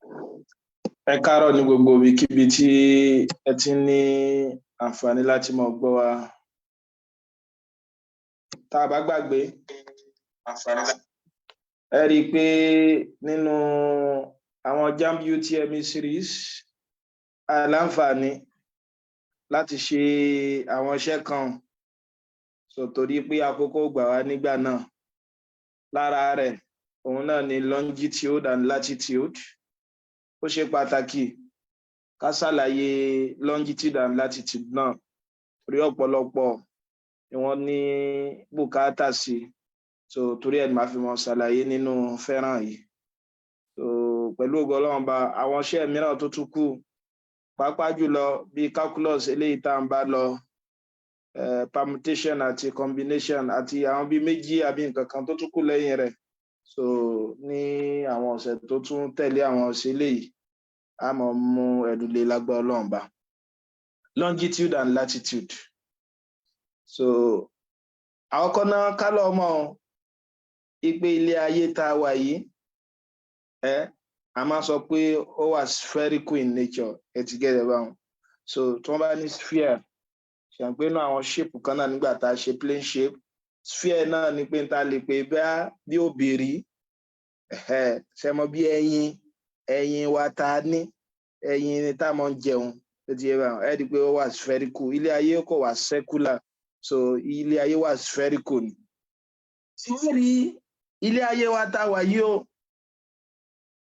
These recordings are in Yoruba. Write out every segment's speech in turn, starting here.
Ẹ káàárọ̀ ní gbogbo ibikíbi tí ẹ ti ní àǹfààní láti máa gbọ́ wa. Tá a bá gbàgbé, ẹ rí i pé nínú àwọn JAMB UTME series, a láǹfààní láti ṣe àwọn iṣẹ́ kan, so torí pé àkókò gbà wá nígbà náà. Lára rẹ̀, òun náà ni longitude and latitude. Ó ṣe pàtàkì ká ṣàlàyé longitude and latitude náà, torí ọ̀pọ̀lọpọ̀ ni wọ́n ní bùkátà sí. So torí ẹ̀ ni màá fi mọ ṣàlàyé nínú fẹ́ràn yìí. So pẹ̀lú ògo Ọlọ́run, bá àwọn iṣẹ́ mìíràn tó tún kù, pàápàá jùlọ bíi calculus eléyìí tá à ń bá lọ, permutation àti combination àti àwọn bíi méjì àbí nǹkan kan tó tún kù lẹ́yìn rẹ̀. So ní àwọn ọ̀sẹ̀ tó tún tẹ̀lé àwọn ọ̀sẹ̀ eléyìí, a máa mú ẹ̀dùn lé lágbára Ọlọ́run bá longitude and latitude. So àkọ́kọ́ náà, ká lọ mọ̀ ipe ilé ayé tá a wà yìí, ẹ a máa sọ pé ó wà spherical in nature. Ẹ ti gẹ́gẹ́ báwọn. So tí wọ́n bá ní sphere, ṣe pé inú àwọn shape kan náà nígbà tá a ṣe plane shape, sphere náà ni pé ta lè pè bí òbìrí, ṣe mọ bí ẹyin, ẹyin wa ta ní, ẹyin tá a mọ ń jẹun. Ó ti yé báwọn. Ẹ rí i pé ó wà spherical. Ilé ayé kò wà circular, so ilé ayé wà spherical ni. Tí wọ́n rí ilé ayé wa tá a wà yìí o,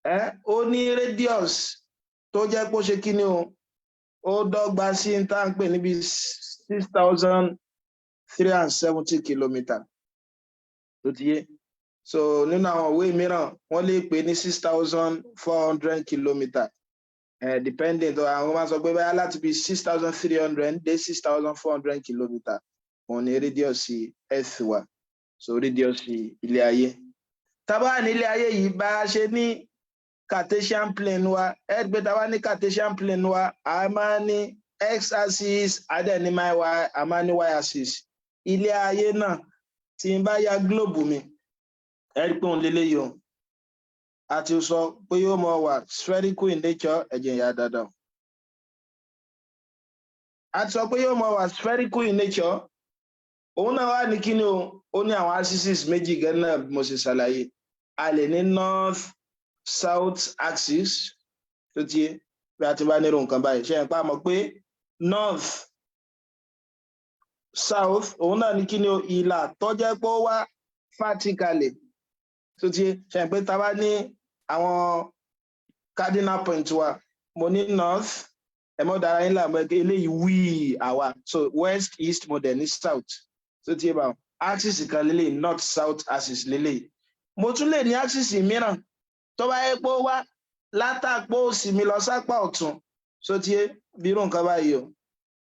ẹ ó ní radius tó jẹ́ pé ó ṣe kí ni o, ó dọ́gba sí tá à ń pè níbi 6,370 kilometre. Tó ti yé. So nínú àwọn ìwé mìíràn, wọ́n lè pè ní 6,400 kilometre, depending tó àwọn máa sọ pé báyà láti bí 6,300 dé 6,400 kilometre, òun ni radius earth wa. So radius ilé ayé, tá bá ní ilé ayé yìí, bá a ṣe ní Cartesian plane wa, ẹ gbé tá bá ní Cartesian plane wa, a máa ní x axis, a dẹ̀ ní y, a máa ní y axis. Ilé ayé náà, tí n bá ya globe mi, ẹ rí pé òun lélẹ́yìí o. A ti sọ pé yóò mọ wà spherical in nature. Ẹ̀jẹ̀ ìyá dáadáa, a ti sọ pé yóò mọ wà spherical in nature. Òun náà wà ní kíni o, ó ní àwọn axes méjì gẹ́gẹ́ náà bí mo ṣe ṣàlàyé. A lè ní north south axis. Tó ti yé, bí a ti bá nírò nǹkan báyìí, ṣe é pa mọ̀ pé north south, òun náà ní kíni o, ìlà tó jẹ́ pé ó wá vertically. Tó ti yé, ṣe é pé tá a bá ní àwọn cardinal point wa, mo ní north, ẹ mọ́ dára yín láàmú, eléyìí wíì àwa, so west, east, mo dẹ̀ ní south. Tó ti yé báwọn, axis kan lélẹ̀, north south axis lélẹ̀. Mo tún lè ní axis mìíràn tó bá yẹ pé ó wá látàpọ̀ òsì mi lọ sápá ọ̀tún. So ti yé, bí irú nǹkan báyìí o,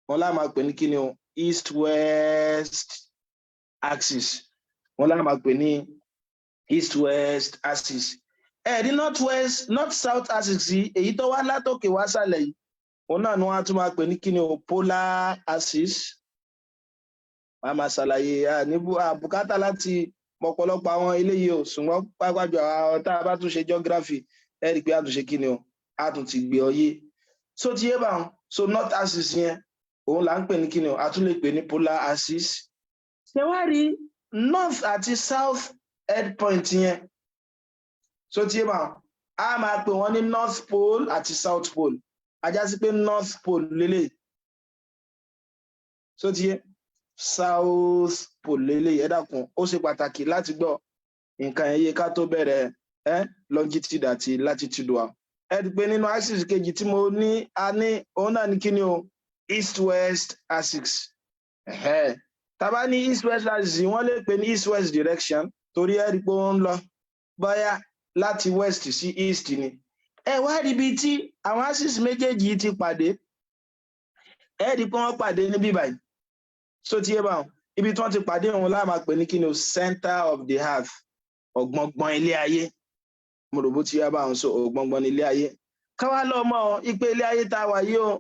wọn lá máa pè ní kíni o, east west axis. Wọn lá máa pè ní east west axis. Ẹ̀rí north west, north south axis yìí, èyí tó wá látòkè wá sàlẹ̀ yìí, òun náà ni wọ́n á tún máa pè ní kíni o, polar axis. Wọ́n á máa ṣàlàyé níbu àbùkátà láti mọ̀pọ̀lọpọ̀ àwọn eléyìí o, ṣùgbọ́n pàápàá jù àwọn tá a bá tún ṣe geography, ẹ rí i pé a tún ṣe kíni o, a tún ti gbé ọ yé. So ti yé báwọn. So north axis yẹn, òun là ń pè ní kíni o, a tún lè pè ní polar axis. Ṣé wá rí north àti south head point yẹn, so ti yé báwọn, a máa pè wọ́n ní north pole àti south pole. A já sí pé north pole lélẹ̀, so ti yé, south pole lélẹ̀. Ẹ dákun, ó ṣe pàtàkì láti gbọ́ nǹkan ẹ̀yẹ ká tó bẹ̀rẹ̀ ẹ longitude àti latitude wa. Ẹ rí i pé nínú axis kejì tí mo ní, a ní òun náà ní kíni o, east west axis. Tá bá ní east west axis, wọ́n lè pè ní east west direction, torí ẹ rí i pé ó ń lọ bóyá láti west sí east ni. Ẹ wá rí ibi tí àwọn axis méjèèjì ti pàdé. Ẹ rí i pé wọ́n pàdé níbí báyìí. So ti yé báwọn, ibi tí wọ́n ti pàdé, òun láà máa pè ní kíni o, center of the earth, ọ̀gbọ̀ngbọ̀n ilé ayé. Mo rò bó ti yá báwọn. So ọ̀gbọ̀ngbọ̀n ilé ayé, káwá lọ mọ ipe ilé ayé tá a wà yìí o,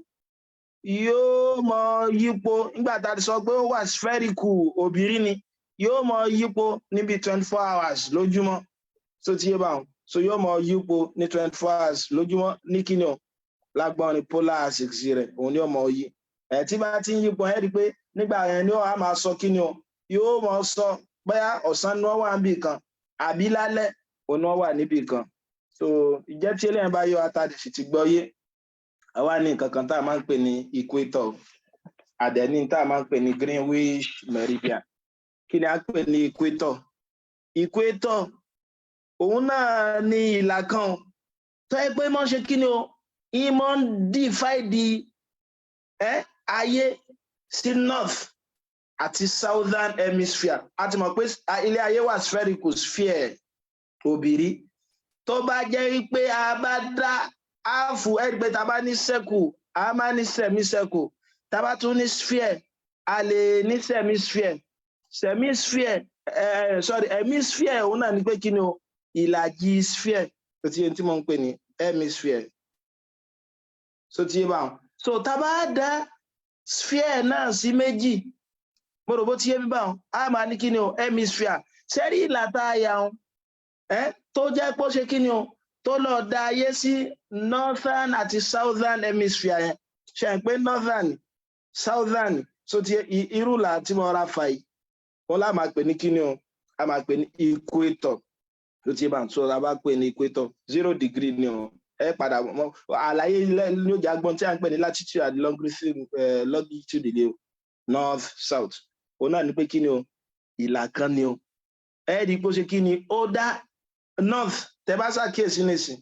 yóò mọ yípo nígbà tá a ti sọ pé ó wà spherical, òbírí ni, yóò mọ yípo níbi 24 hours lójúmọ́. So ti yé báwọn. So yóò mọ yípo ní 24 hours lójúmọ́ ní kíni o, lágbọ́n ní polar axis rẹ̀, òun ni yóò mọ yí. Ẹ̀ tí bá ti ń yípo, ẹ rí i pé nígbà yẹn ni ó á máa sọ kíni o, yóò mọ sọ bóyá ọ̀sán ni wọ́n wà níbì kan àbí lálẹ́ òun ni wọ́n wà níbì kan. So ìjẹ́ tí eléyìí bá yọ atadì sì ti gbọ́ yé, àwa ní nǹkan kan tá a máa ń pè ní equator, àdẹ̀ní tá a máa ń pè ní Greenwich meridian. Kí ni a ń pè ní equator? Equator, òun náà ní ìlà kan tó yẹ pé mọ́ ṣe kí ni o, ìmọ̀ ń divide ayé sí north àti southern hemisphere. A ti mọ̀ pé ilé ayé wà spherical, sphere, òbírí. Tó bá jẹ́ pé a bá dá half, ẹ pé tá a bá ní circle, a máa ní semicircle. Tá a bá tún ní sphere, a lè ní semisphere. Semisphere, sorry, hemisphere, òun náà ní pé kí ni o, ìlàjì sphere tó ti yẹ tí mo ń pè ní hemisphere. So ti yé báwọn. So tá a bá dá sphere náà sí méjì, mo rò bó ti yé mi báwọn, a máa ní kí ni o, hemisphere. Sẹ́rí ìlà tá a yà wọn ẹ tó jẹ́ pé ó ṣe kí ni o, tó lọ dá ayé sí northern àti southern hemisphere yẹn, ṣe ń pé northern, southern. So ti irú là tí mo ra fà yìí, wọn lá máa pè ní kí ni o, a máa pè ní equator. Ló ti bá ń sọ, a bá pè ní equator, 0 degree ni o. Ẹ padà mọ àlàyé ní ojà gbọ́n tí a ń pè ní latitude and longitude ni o, north, south. Òun náà ní pé kí ni o, ìlà kan ni o. Ẹ rí i pé ó ṣe kí ni, ó dá north. Tẹ bá ṣàkíyèsí nísìn,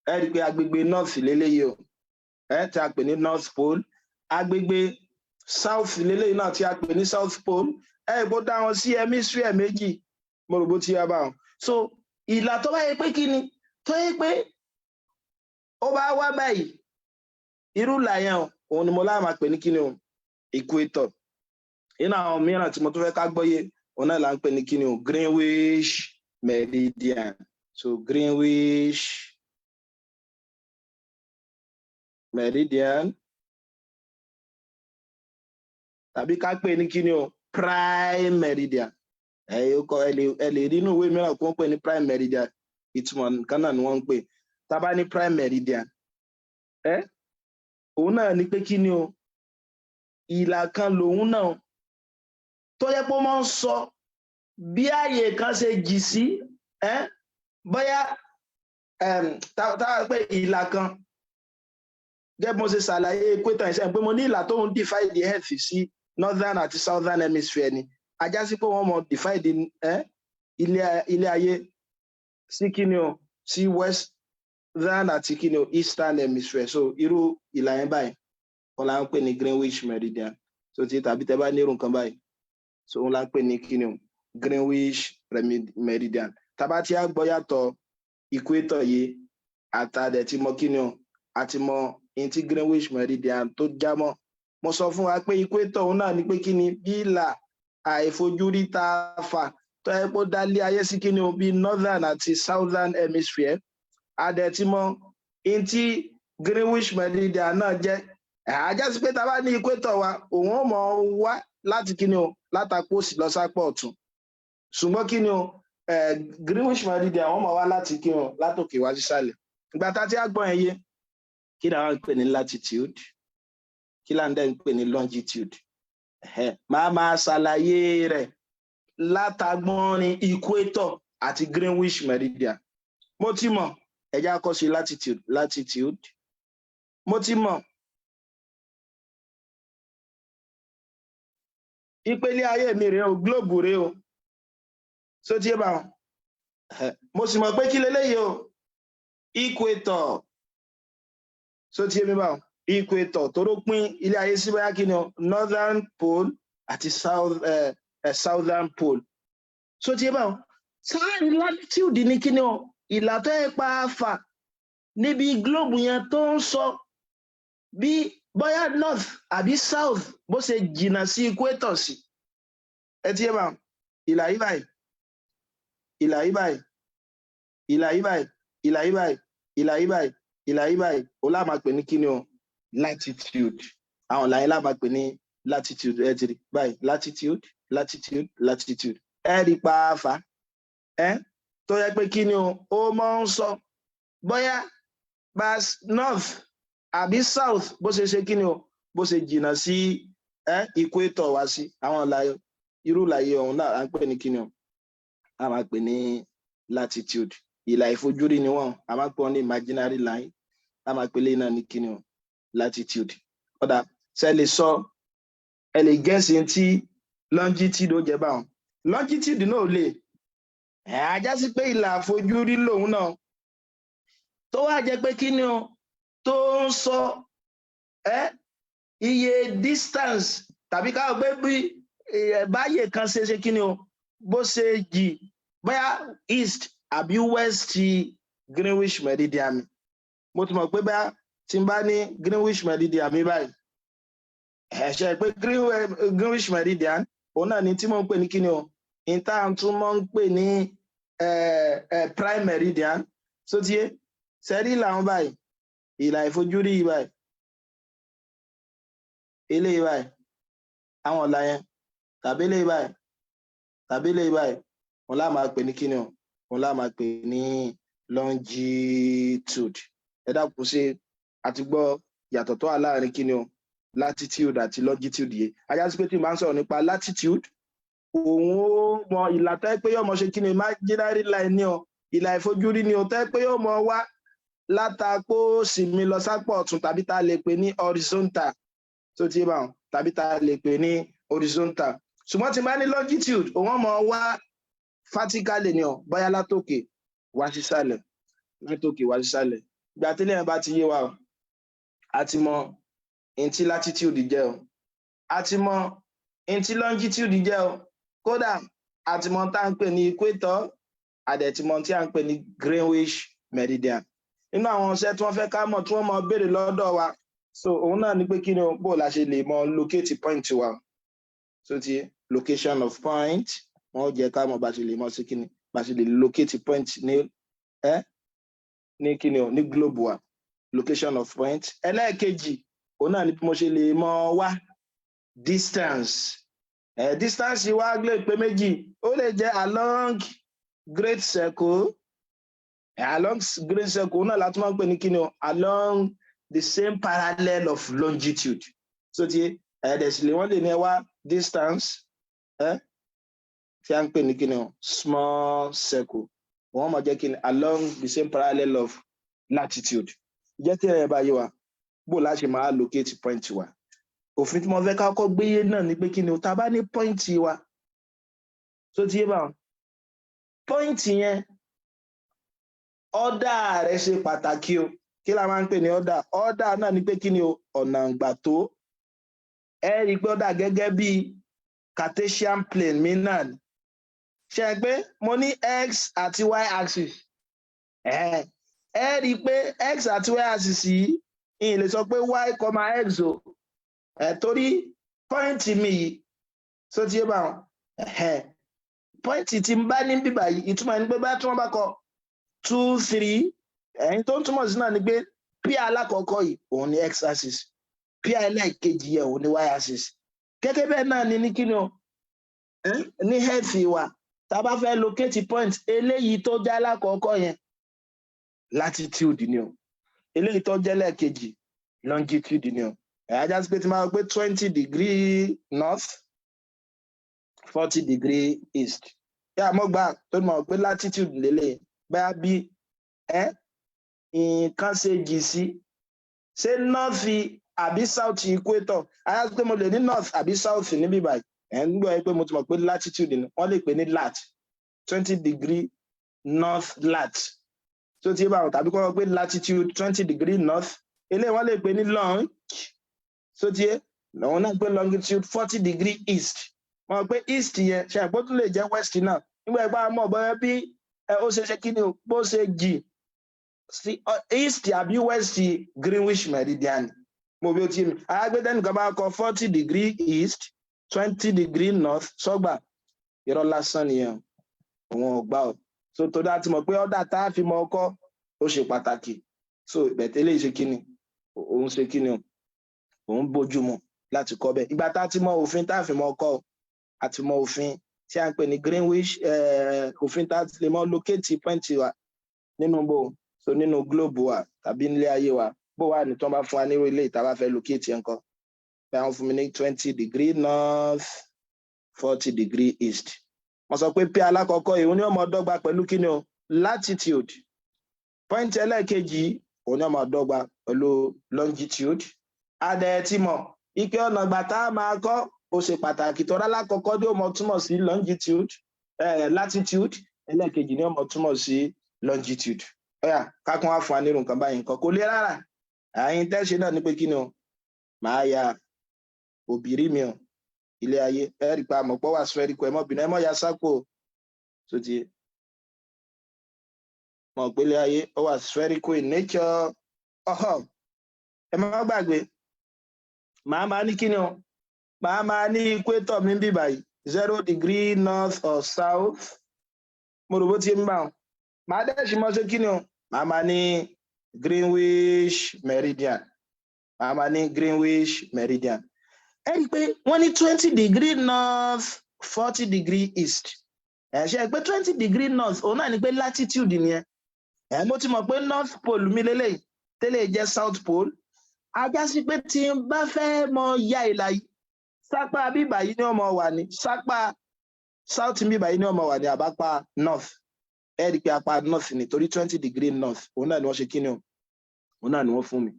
ẹ rí i pé agbègbè north lélẹ́yìí o, ẹ tí a pè ní north pole. Agbègbè south lélẹ́yìí náà tí a pè ní south pole. Ẹ rí i pé ó dá wọn sí hemisphere méjì. Mo rò bó ti yá báwọn. So ìlà tó bá yẹ pé kí ni, tó yẹ pé ó bá wá báyìí, irú ìlà yẹn o, òun ni mo láà máa pè ní kí ni o, equator. Nínú àwọn mìíràn tí mo tún fẹ́ ká gbọ́yé, òun náà là ń pè ní kí ni o, Greenwich meridian. So Greenwich meridian, tàbí ká pè ní kí ni o, prime meridian. Ẹ kọ ẹ lè rí inú ìwé mìíràn kó ń pè ní prime meridian. Ìtumọ̀ nǹkan náà ni wọ́n ń pè. Tá bá ní prime meridian, ẹ òun náà ní pé kí ni o, ìlà kan lòun náà tó yẹ pé ó máa ń sọ bí ààyè kan ṣe jì sí. Ẹ bóyá tá a pé ìlà kan, gẹ́gẹ́ bí mo ṣe ṣàlàyé equator ìṣe pé mo ní ìlà tó ń divide the earth sí northern àti southern hemisphere ni, ajá sí pé wọ́n mọ divide ilé ayé sí kíni o, sí western àti kíni o, eastern hemisphere. So irú ìlà yẹn báyìí wọn là ń pè ní Greenwich meridian. So ti tàbí tẹ bá ní irú nǹkan báyìí, so wọn là ń pè ní kíni o, Greenwich meridian. Tàbá tí a gbọ́ yàtọ̀ equator yìí, àtàdẹ̀ tí mọ kíni o, àti mọ ihun tí Greenwich meridian tó já mọ́. Mo sọ fún wa pé equator, òun náà ní pé kíni, bí ìlà àìfojúrí tá a fà tó yẹ kó dá lé ayé sí kíni o, bí northern àti southern hemisphere. Adẹ̀tí mọ ihun tí Greenwich meridian náà jẹ́. Àjá sí pé tá a bá ní equator wa, òun ó mọ wá láti kíni o, látàpọ̀ òsì lọ sápọ̀ ọ̀tún. Ṣùgbọ́n kíni o, Greenwich meridian, wọ́n mọ̀ wá láti kíni o, látòkè wá sísàlẹ̀. Ìgbà tá a ti á gbọ́ yẹn yé, kí ni àwọn ń pè ní latitude? Kí là ń dẹ́ ń pè ní longitude? Máa máa ṣàlàyé rẹ̀ látàgbọ́nrin equator àti Greenwich meridian. Mo ti mọ̀, ẹ̀já kọ́ sí latitude. Latitude, mo ti mọ̀ ìpele ayé mi rèé o, globe rèé o. So tí ẹ bá wọn, mo sì mọ̀ pé kí leléyìí o, equator. So tí ẹ mi bá wọn, equator tó ló pín ilé ayé sí bóyá kí ni o, northern pole àti southern pole. So tí ẹ bá wọn, sáàrin latitude ní kí ni o, ìlà tó yẹ pa fà níbi globe yẹn tó ń sọ bí bóyá north àbí south bó ṣe jìnnà sí equator sí. Ẹ ti yé bá wọn, ìlà yìí báyìí, ìlà yìí báyìí, ìlà yìí báyìí, ìlà yìí báyìí, ìlà yìí báyìí, ìlà yìí báyìí, ó lá máa pè ní kíni o, latitude. Àwọn ìlà yẹn lá máa pè ní latitude. Ẹ ti rí báyìí, latitude, latitude, latitude. Ẹ rí pàáfà ẹ Tó yẹ pé kí ni o, ó máa ń sọ bóyá bá north àbí south bó ṣe ṣe kí ni o, bó ṣe jìnnà sí equator wá sí. Àwọn ìlà, irú ìlàyé ọ̀hún náà à ń pè ní kí ni o, a máa pè ní latitude. Ìlà ìfojúrí ni wọ́n, a máa pè wọ́n ní imaginary line. A máa pè léyìn náà ní kí ni o, latitude. Ó dáa, ṣe lè sọ, ẹ lè guess tí longitude ó jẹ́ báwọn? Longitude náà lè ẹ̀ ajá sí pé ìlà àfojúrí lòun náà, tó wá jẹ́ pé kí ni o, tó ń sọ ẹ iye distance tàbí ká gbé bí báyè kan ṣe ṣe kí ni o, bó ṣe jì, bóyá east àbí west Greenwich Meridian mi. Mo ti mọ̀ pé bóyá tí n bá ní Greenwich Meridian mi báyìí, ẹ ṣe pé Greenwich Meridian òun náà ni tí mo ń pè ní kí ni o, ní tá à ń tún mọ́ ń pè ní prime meridian. So tiye sẹ́rí làwọn báyìí, ìlà ìfojúrí yìí báyìí, eléyìí báyìí, àwọn ọ̀la yẹn, tàbí eléyìí báyìí, tàbí eléyìí báyìí, òun láà máa pè ní kíni o, òun láà máa pè ní longitude. Ẹ dákun, ṣe àti gbọ́ yàtọ̀ tó wà láàrin kíni o, latitude àti longitude yìí? Ajá sí pé tí n bá ń sọ̀rọ̀ nípa latitude, òun ó mọ ìlà tó yẹ pé yóò mọ ṣe kíni, imaginary line ni o, ìlà ìfojúrí ni o, tó yẹ pé yóò mọ wá látàpọ̀ òsì mi lọ sápọ̀ ọ̀tún, tàbí tá a lè pè ní horizontal tó ti bá wọn, tàbí tá a lè pè ní horizontal. Ṣùgbọ́n tí n bá ní longitude, òun mọ wá vertically ni o, bóyá látòkè wá sísàlẹ̀, látòkè wá sísàlẹ̀. Ìgbà tí lẹ́yìn bá ti yé wa o, a ti mọ ohun tí latitude jẹ́ o, a ti mọ ohun tí longitude jẹ́ o, kódà a ti mọ tá à ń pè ní equator, a dẹ̀ ti mọ tí à ń pè ní Greenwich Meridian. Nínú àwọn iṣẹ́ tí wọ́n fẹ́ ká mọ̀, tí wọ́n mọ béèrè lọ́dọ̀ wa, so òun náà ni pé kí ni o, bó la ṣe lè mọ locate point wa. So ti location of point, wọ́n jẹ́ ká mọ̀ bá ṣe lè mọ̀ sí kíni, bá ṣe lè locate point ní ẹ ní kíni o, ní globe wa, location of point. Ẹlẹ́ẹ̀kejì, òun náà ni bí mo ṣe lè mọ wá distance. Distance wa lè pé méjì. Ó lè jẹ́ along great circle. Along great circle náà láti máa ń pè ní kíni o, along the same parallel of longitude. So ti ẹ̀ẹ́dẹ̀sílẹ̀, wọ́n lè ní ẹ wá distance tí a ń pè ní kíni o, small circle. Wọ́n máa jẹ́ kíni, along the same parallel of latitude. Jẹ́ tí ẹ bá yé wa bó láṣẹ máa locate point wa, òfin tí mo fẹ́ ká kọ́ gbéyé náà ni pé kíni o, tá a bá ní point wa, tó ti yé báwọn, point yẹn, order rẹ̀ ṣe pàtàkì o. Kí la máa ń pè ní order? Order náà ni pé kíni o, ọ̀nà ìgbà tó ẹ rí i pé order gẹ́gẹ́ bí Cartesian plane mi náà ni. Ṣe pé mo ní x àti y axis, ẹ rí i pé x àti y axis yìí, ìyìn lè sọ pé y comma x o, ẹ torí point mi yìí, tó ti yé báwọn, point tí n bá ní bíbà yìí, ìtumọ̀ ẹni pé bá tí wọ́n bá kọ 2 3, ẹ̀yin tó ń túmọ̀ sí náà ni pé pair alákọ̀ọ́kọ́ yìí, òun ni x axis, pair ẹlẹ́ẹ̀kejì yẹ, òun ni y axis. Gẹ́gẹ́ bẹ́ẹ̀ náà ni ní kíni o, ní earth wa, tá a bá fẹ́ locate point, eléyìí tó jẹ́ alákọ̀ọ́kọ́ yẹn, latitude ni o, eléyìí tó jẹ́ lẹ́ẹ̀kejì, longitude ni o. Ẹ̀ ajá sí pé tí máa pé 20 degree north, 40 degree east, yà mọ́ gbà tó mọ̀ pé latitude lélẹ̀, báyà bí ẹ nǹkan ṣe jì sí, ṣé north àbí south equator. Ajá sí pé mo lè ní north àbí south níbí báyìí. Ẹ̀ ń gbọ́ pé mo ti mọ̀ pé latitude ni wọ́n lè pè ní lat, 20 degree north lat, tó ti bá wọn, tàbí kọ́ pé latitude 20 degree north. Eléyìí wọ́n lè pè ní long, tó ti yé lọ́wọ́n náà pé longitude 40 degree east. Wọ́n pé east yẹn, ṣe àpò tún lè jẹ́ west náà nígbà ìgbà mọ̀ bóyá bí ó ṣe ṣe kí ni o, bó ṣe jì sí east àbí west Greenwich Meridian. Mo bí ó ti mi agbẹ́tẹ́nìkan bá kọ 40 degree east, 20 degree north, sọ́gbà irọ́ lásán nìyẹn, òun ò gbà ọ́. So tó dá ti mọ̀ pé order tá a fi mọ ọkọ́ ó ṣe pàtàkì. So ìbẹ̀tẹ́lẹ̀ ṣe kí ni, òun ṣe kí ni, òun bójú mu láti kọ́ bẹ́ẹ̀. Ìgbà tá a ti mọ òfin tá a fi mọ ọkọ́, a ti mọ òfin. Tí a ń pè ní Greenwich, òfin tá a ti lè mọ locate point wa nínú bò so nínú globe wa tàbí nílé ayé wa. Bó wà ní tí wọ́n bá fún wa nírú ilé ìta bá fẹ́ locate yẹn kọ́ bí wọ́n fún mi ní 20 degree north, 40 degree east. Mo sọ pé p alákọ̀ọ́kọ́ yìí, òun ni ó máa dọ́gba pẹ̀lú kíni o? Latitude. Point ẹlẹ́ẹ̀kejì, òun ni ó máa dọ́gba pẹ̀lú longitude. Adẹ̀ tí mọ̀ ike ọ̀nà ìgbà tá a máa kọ́ ó ṣe pàtàkì tọ́lá. Lákọ̀ọ́kọ́ ní ó máa túmọ̀ sí longitude, latitude, ẹlẹ́ẹ̀kejì ní ó máa túmọ̀ sí longitude. Ó yá, kákan wá fún wa nírú nǹkan báyìí, nǹkan kò lè rárá. Àyìn tẹ́ṣe náà ní pé kí ni o? Màá ya òbírí mi o, ilé ayé. Ẹ rí i pé àmọ̀pọ̀ wà spherical. Ẹ mọ́ bínú, ẹ mọ́ ya sápò tó ti mọ̀ pé ilé ayé ó wà spherical in nature. Ọ̀họ̀, ẹ má gbàgbé, màá máa ní kí ni o? Màá máa ní equator mi bí báyìí, 0 degree north or south. Mo rò bó ti ń bá wọn. Màá dẹ̀ ṣì mọ́ ṣe kí ni o? Màá máa ní Greenwich meridian. Màá máa ní Greenwich meridian. Ẹ rí i pé wọ́n ní 20 degree north, 40 degree east. Ẹ ṣe pé 20 degree north, òun náà ni pé latitude nìyẹn. Ẹ mo ti mọ̀ pé north pole mi lélẹ́yìí, tẹ́lẹ̀ jẹ́ south pole. A já sí pé tí n bá fẹ́ mọ ya ìlà yìí, sápá bíbà yìí ni ó mọ wà ní sápá south bíbà yìí ni ó mọ wà ní àbápá north. Ẹ rí i pé apá north ni, torí 20 degree north, òun náà ni wọ́n ṣe kí ni o? Òun náà ni wọ́n fún mi.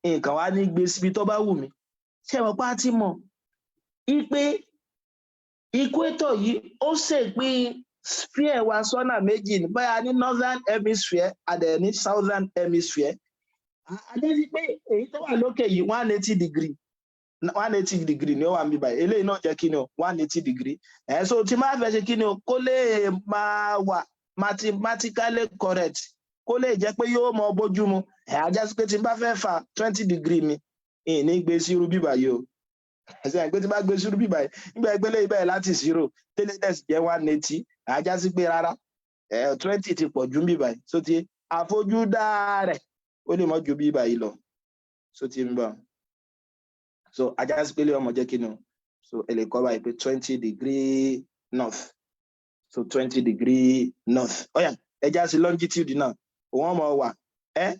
Nǹkan wá ní gbé síbi tó bá wù mí. Ṣé ẹ mọ̀ pé a ti mọ̀ ipe equator yìí, ó ṣèpín sphere wa sọ́nà méjì ní báyà ní northern hemisphere, a dẹ̀ ní southern hemisphere. A jẹ́ sí pé èyí tó wà lókè yìí, 180 degree, 180 degree ni ó wà níbí báyìí. Eléyìí náà jẹ́ kí ni o? 180 degree. Ẹ̀ so tí máa fẹ́ ṣe kí ni o? Kó lè máa wà mathematically correct, kó lè jẹ́ pé yóò mọ bójú mu. Ẹ̀ á jẹ́ sí pé tí n bá fẹ́ fa 20 degree mi, ìní gbé sí irú bíbà yìí o. Ẹ̀sìn pé tí n bá gbé sí irú bíbà yìí, nígbà ẹgbẹ́ lè bẹ̀rẹ̀ láti zero, tẹ́lẹ̀ dẹ̀ sì jẹ́ 180, á já sí pé rárá, ẹ̀ 20 ti pọ̀ ju bíbà yìí. So ti àfojúdá rẹ̀, ó lè mọ́ ju bíbà yìí lọ. So ti ń bọ̀, so á já sí pé lè ọmọ jẹ́ kí ni o? So ẹ lè kọ́ báyìí pé 20 degree north. So 20 degree north. Ó yá, ẹ já sí longitude náà. Òun ọmọ wà ẹ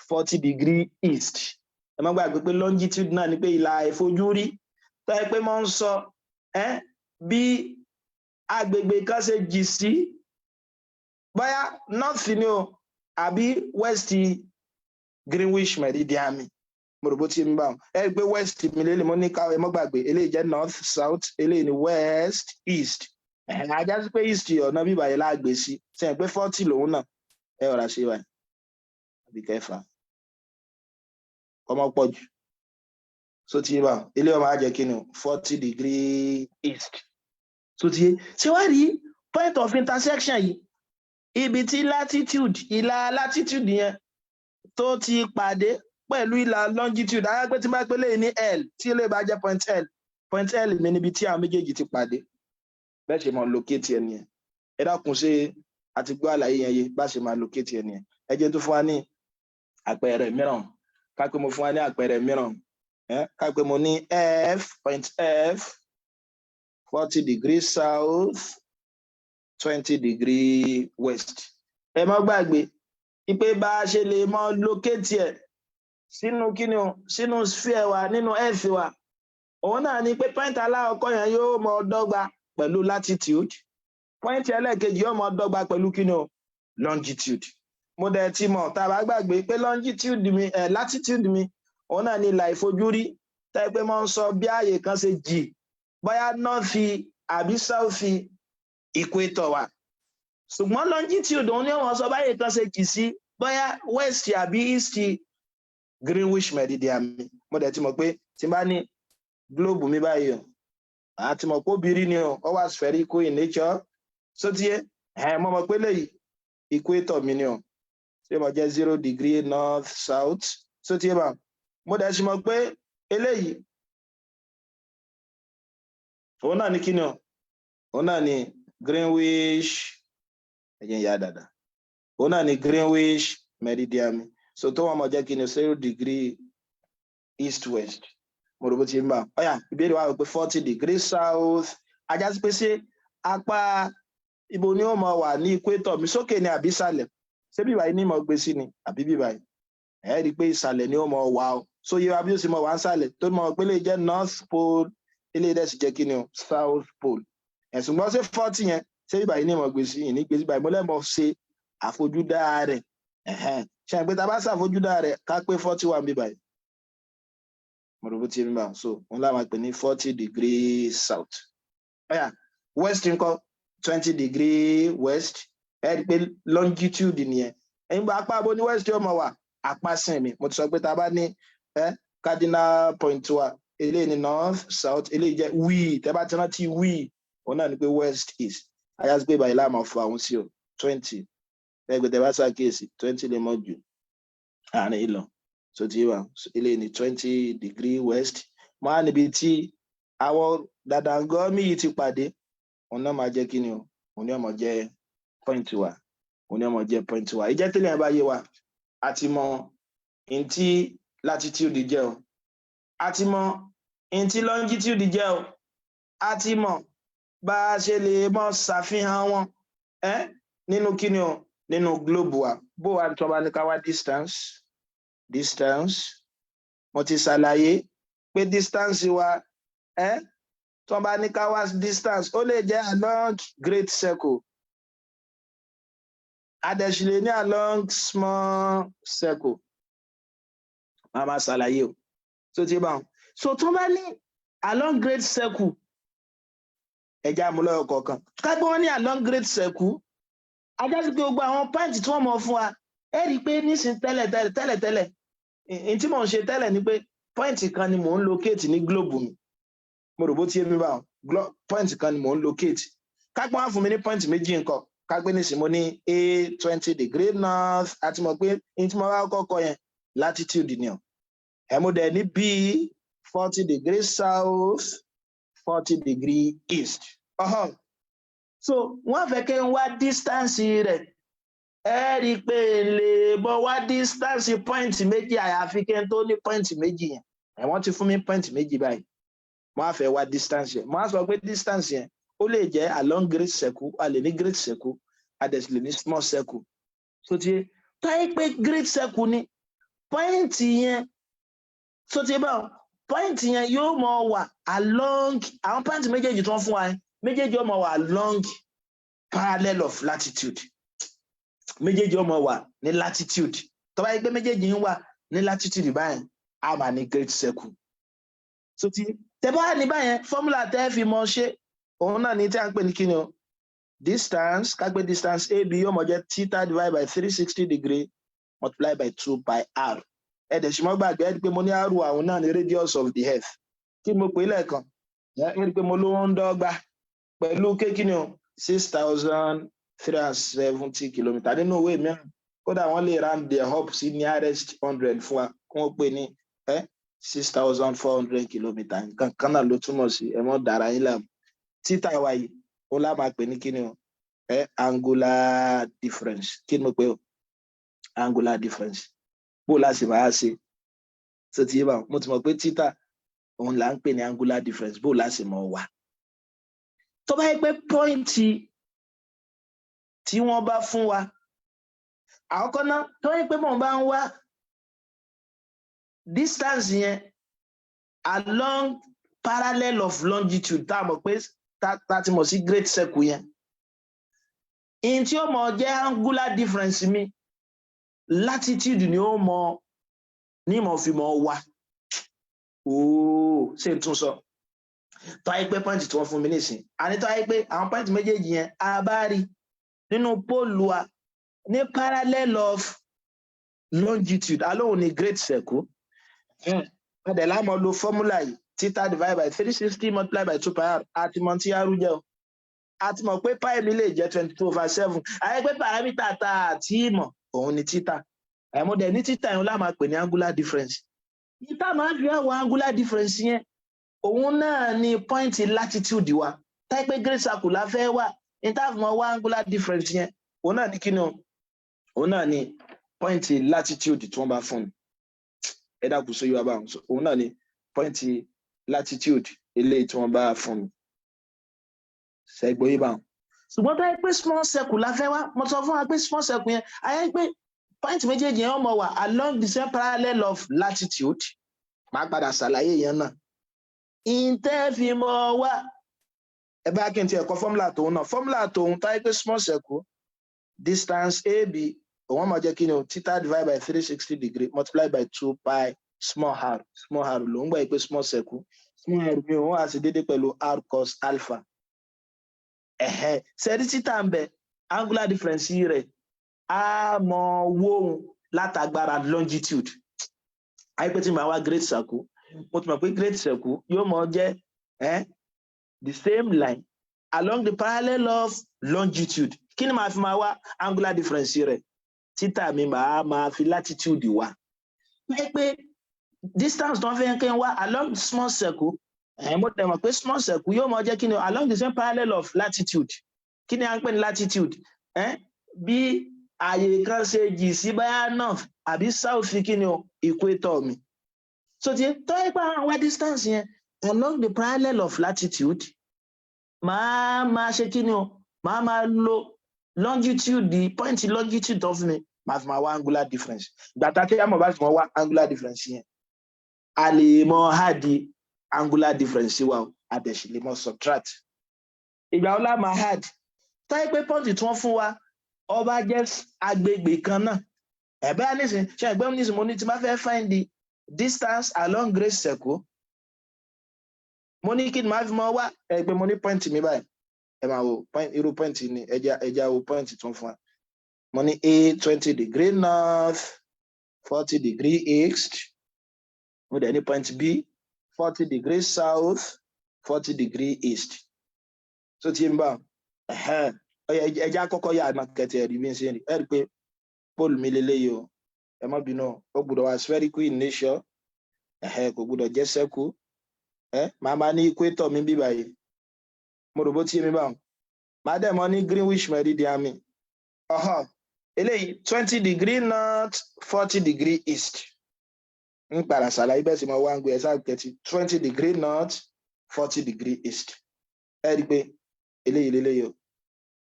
40 degree east. Ẹ má gbàgbé pé longitude náà ni pé ìlà ìfojúrí tó yẹ pé mo ń sọ ẹ bí agbègbè kan ṣe jì sí, bóyá north ni o àbí west Greenwich meridian mi. Mo rò bó ti ń bá wọn. Ẹ rí i pé west mi lélẹ̀, mo ní ká ẹ mọ́ gbàgbé, eléyìí jẹ́ north, south, eléyìí ni west, east. Ẹ̀ á já sí pé east, ọ̀nà bíbà yẹn láàgbé sí sẹ́yìn pé 40 lòun náà. Ẹ ọ̀rà ṣe báyìí àbí kẹfà ọmọ pọ̀ jù. So ti yé bá ilé ọmọ á jẹ́ kí ni? 40 degree east. So ti yé. Ṣé wàá rí point of intersection yìí, ibi tí latitude, ìlà latitude yẹn tó ti pàdé pẹ̀lú ìlà longitude? Ayé pé tí n bá pé léyìn ní L, tí eléyìí bá jẹ́ point L, point L mi níbi tí àwọn méjèèjì ti pàdé. Bẹ́ẹ̀ ṣe máa locate ẹ nìyẹn. Ẹ dákun, ṣe àti gbọ́ àlàyé yẹn yé? Bá ṣe máa locate ẹ nìyẹn. Ẹ jẹ́ tó fún wa ní àpẹẹrẹ mìíràn. Ká pé mo fún wa ní àpẹẹrẹ mìíràn, ká pé mo ní F, point F, 40 degree south, 20 degree west. Ẹ má gbàgbé ipe bá a ṣe lè mọ locate ẹ sínú kíni o? Sínú sphere wa, nínú earth wa, òun náà ni pé point alákọ̀ọ́kọ́ yẹn yóò mọ dọ́gba pẹ̀lú latitude, point ẹlẹ́ẹ̀kejì yóò mọ dọ́gba pẹ̀lú kíni o? Longitude. Mo dẹ̀ ti mọ̀, tá a bá gbàgbé, pé longitude mi, latitude mi, òun náà ni ìlà ìfojúrí tẹ́ pé mo ń sọ bí ààyè kan ṣe jì, bóyá north àbí south equator wa. Ṣùgbọ́n longitude, òun ni wọ́n sọ báyìí kan ṣe jì sí, bóyá west àbí east Greenwich meridian mi. Mo dẹ̀ ti mọ̀ pé tí n bá ní globe mi báyìí o, àti mọ̀ pé obìnrin ni o, ó wà spherical in nature. So ti yé ẹ̀, mo mọ̀ pé léyìí equator mi ni o, ṣé mo jẹ́ 0 degree north, south. So ti yé bá, mo dẹ̀ sì mọ̀ pé eléyìí, òun náà ní kí ni o? Òun náà ní Greenwich. Ẹ̀jẹ̀ ń yá dáadáa. Òun náà ní Greenwich meridian mi. So tó wọn mọ̀ jẹ́ kí ni? 0 degree east, west. Mo rò bó ti ń bá. Ó yá, ìbéèrè wa wò pé 40 degree south, á já sí pé ṣé Apá ibo ni ó mọ wà ní equator mi? Sókè ni àbí ìsàlẹ̀? Ṣé bíbáyìí ní ìmọ̀ gbé sí ni àbí bíbáyìí? Ẹ rí i pé ìsàlẹ̀ ni ó mọ wà o. So yẹ wa bí ó sì mọ wà ń sàlẹ̀ tó mọ pé lè jẹ́ north pole, eléyìí dẹ̀ sì jẹ́ kí ni o, south pole. Ẹ̀sùn gbọ́n, ṣé 40 yẹn, ṣé bíbáyìí ní ìmọ̀ gbé sí? Ìní gbé sí báyìí. Mo lẹ́mọ̀ ṣe àfojúdá rẹ̀. Ṣe pé tá a bá ṣàfojúdá rẹ̀, ká pé 40 wà bíbáyìí. Mo rò bó ti ń bá. So òun láwọn máa pè ní 40 degree south. Ọ̀yà, west ńkọ́? 20 degree west. Ẹ rí i pé longitude nìyẹn. Ẹ̀yin bá apá abo ní west yóò mọ̀ wà? Apá sìn mi. Mo ti sọ pé tá a bá ní cardinal point wa, eléyìí ní north, south, eléyìí jẹ́ wíì. Tẹ́ bá ti rántí wíì, òun náà ni pé west, east. Ayásí pé báyìí láàmú fún àwọn sí o, 20. Ẹgbẹ́ tẹ́ bá ṣàkíyèsí, 20 lè mọ̀ jù àárín ìlọ. So ti wà, eléyìí ní 20 degree west. Mo á níbi tí àwọn dàdàngọ́mì yìí ti pàdé, òun náà máa jẹ́ kí ni o? Òun ni ó máa jẹ́ point wa, òun ni ó máa jẹ́ point wa. Ìjẹ́ tẹ́lẹ̀ bá yé wa, a ti mọ n tí latitude jẹ́ o, a ti mọ n tí longitude jẹ́ o, a ti mọ bá a ṣe lè mọ ṣàfihàn wọn nínú kí ni o, nínú globe wa. Bó wa tó bá ní ká wá distance, distance, mo ti ṣàlàyé pé distance wa, tó bá ní ká wá distance, ó lè jẹ́ along great circle, a dẹ̀ sì lè ní along small circle. Máa máa ṣàlàyé o. So ti bá wọn, so tó bá ní along great circle, ẹja àmúlọ́yọ̀ kọ̀ọ̀kan. Ká gbé wọn ní along great circle, ajá sí pé gbogbo àwọn point tí wọ́n mọ̀ fún wa, ẹ rí i pé nísìn tẹ́lẹ̀ tẹ́lẹ̀ tẹ́lẹ̀ tẹ́lẹ̀, n tí mò ń ṣe tẹ́lẹ̀ ni pé point kan ni mò ń locate ní globe mi. Mo rò bó ti yé mi báwọn. Point kan ni mò ń locate. Ká pé wọ́n fún mi ní point méjì nǹkan. Ká pé nísìn mo ní A 20 degree north, àti mọ̀ pé n tí mo bá kọ́kọ́ yẹn, latitude ni o. Ẹ̀ mo dẹ̀ ní B 40 degree south, 40 degree east. So wọ́n fẹ́ kí n wá distance rẹ̀. Ẹ rí i pé n lè bọ́ wá distance point méjì àyàfi kí n tó ní point méjì yẹn. Ẹ̀ wọ́n ti fún mi point méjì báyìí, mo á fẹ́ wá distance yẹn. Mo á sọ pé distance yẹn, ó lè jẹ́ along great circle. A lè ní great circle, a dẹ̀ sì lè ní small circle. So ti táyé pé great circle ni point yẹn, so ti báwọn point yẹn yóò mọ wà along àwọn point méjèèjì tó ń fún wa yẹn, méjèèjì ó mọ wà along parallel of latitude, méjèèjì ó mọ wà ní latitude. Tó bá yẹ pé méjèèjì ń wà ní latitude báyìí, a máa ní great circle. So ti tẹ bá ní báyẹn, formula tẹ́ fi mọ ṣe, òun náà ní tí a ń pè ní kíni o, distance. Ká gbé distance AB yóò mọ jẹ́ theta divided by 360 degree multiply by two pi r. Ẹ dẹ̀ sì mọ́ gbàgbé, ẹ rí i pé mo ní r àwọn náà ní radius of the earth. Kí mo pè é lẹ́ẹ̀kan? Ẹ rí i pé mo ló ń dọ́gba pẹ̀lú kékinni o, 6,370 kilometre. Nínú ìwé mìíràn kódà, wọ́n lè round their up sí nearest hundred fún wa, kí wọ́n pè ní 6,400 kilometre. Nǹkan kan náà ló túmọ̀ sí. Ẹ mọ́ dára yín láàmú. Theta wa yìí, ó lá máa pè ní kíni o? Angular difference. Kí ni mo pè o? Angular difference. Bó láti máa ṣe? So ti yé bá, mo ti mọ̀ pé theta òun là ń pè ní angular difference. Bó láti mọ̀ wá? Tó bá yẹ pé point tí wọ́n bá fún wa àkọ́kọ́ náà, tó yẹ pé mò ń bá ń wá distance yẹn along parallel of longitude, tá a mọ̀ pé tá a ti mọ̀ sí great circle yẹn, in tí ó mọ̀ jẹ́ angular difference mi, latitude ni ó mọ̀ ní mọ̀ fi mọ̀ wá. Ooo, ṣé n tún sọ? Tó ayé pé point tí wọ́n fún mi nísìn, àní tó ayé pé àwọn point méjèèjì yẹn, a bá rí nínú pole wa ní parallel of longitude, alóhùn ní great circle, a dẹ̀ lámọ̀ lo formula yìí: theta divided by 360 multiplied by two pi r. Àti mọ̀ tí r jẹ́ o, a ti mọ̀ pé pi mi lè jẹ́ 22/7. Àyè pé parameter tá a ti mọ̀, òun ni theta. Ẹ̀mú dẹ̀ ní theta yẹn lá máa pè ní angular difference. Theta máa fi àwọn angular difference yẹn, òun náà ni point latitude wa. Táyé pé great circle la fẹ́ wà ní tá a fi mọ̀ wá angular difference yẹn, òun náà ní kí ni o? Òun náà ni point latitude tí wọ́n bá fún mi. Ẹ dákun, sóyún wa báwọn. Òun náà ni point latitude eléyìí tí wọ́n bá fún mi. Ṣẹ́gbọ́ yìí báwọn? Ṣùgbọ́n tó yẹ pé small circle la fẹ́ wá, mo sọ fún wa pé small circle yẹn, ayé pé point méjèèjì yẹn, wọ́n mọ̀ wà along the same parallel of latitude. Máa padà ṣàlàyé yẹn náà. Ìtẹ́ fi mọ́ wá, ẹ bá kí n tiẹ̀ kọ formula tòun náà. Formula tòun táyé pé small circle, distance AB, òun máa jẹ́ kí ni o? Theta divided by 360 degree multiplied by two pi small r. Small r ló ń gbà pé small circle. Small r mi, òun á sì déédéé pẹ̀lú r cos alpha. Ẹ̀hẹ́, sẹ́rí theta ń bẹ, angular difference rẹ̀ á mọ wóhun látàgbára longitude. Àyípé tí màá wá great circle, mo ti mọ̀ pé great circle yóò mọ jẹ́ the same line along the parallel of longitude. Kí ni màá fi máa wá angular difference rẹ̀? Theta mi, màá máa fi latitude wá. Pé distance tó ń fẹ́ kí n wá along small circle ẹ̀, mo dẹ̀ mọ̀ pé small circle yóò mọ jẹ́ kí ni? Along the same parallel of latitude. Kí ni à ń pè ní latitude? Bí ààyè kan ṣe jì sí báyà north àbí south, kí ni o, equator mi. So ti tọ́ ẹ pé àwọn wá distance yẹn along the parallel of latitude, màá máa ṣe kí ni o? Màá máa lo longitude, the point longitude of mi, màá fi máa wá angular difference. Gbàtà tí a mọ̀ bá fi máa wá angular difference yẹn, a lè mọ add angular difference wa o, a dẹ̀ sì lè mọ subtract. Ìgbà wo la máa add? Táyé pé point tí wọ́n fún wa, ó bá jẹ́ agbègbè kan náà. Ẹ̀bẹ́ nísìn ṣe ẹ̀gbẹ́ nísìn, mo ní tí bá fẹ́ find the distance along great circle, mo ní kí ni màá fi mọ wá? Ẹgbẹ́ mo ní point mi báyìí. Ẹ máa wo point, irú point ni ẹja ẹja wo point tó ń fún wa. Mo ní A, 20 degree north, 40 degree east. Mo dẹ̀ ní point B, 40 degree south, 40 degree east. So tí n bá ẹja kọ́kọ́ yà àná kẹtì ẹ̀rí bí n ṣe rí, ẹ rí i pé pole mi lélẹ́yìí o. Ẹ má bínú, ó gbọ́dọ̀ wá spherical in nature, kò gbọ́dọ̀ jẹ́ circle. Ẹ màá máa ní equator mi bí báyìí. Mo rò bó tí mi bá wọn, màá dẹ̀ mọ́ ní Greenwich meridian mi. Ọ̀họ́, eléyìí 20 degree north, 40 degree east. Ń padà ṣàlàyé bẹ́ẹ̀ sì mọ wá ń gbé ẹ sáà kẹtì. 20 degree north, 40 degree east. Ẹ rí i pé eléyìí lélẹ́yìí o,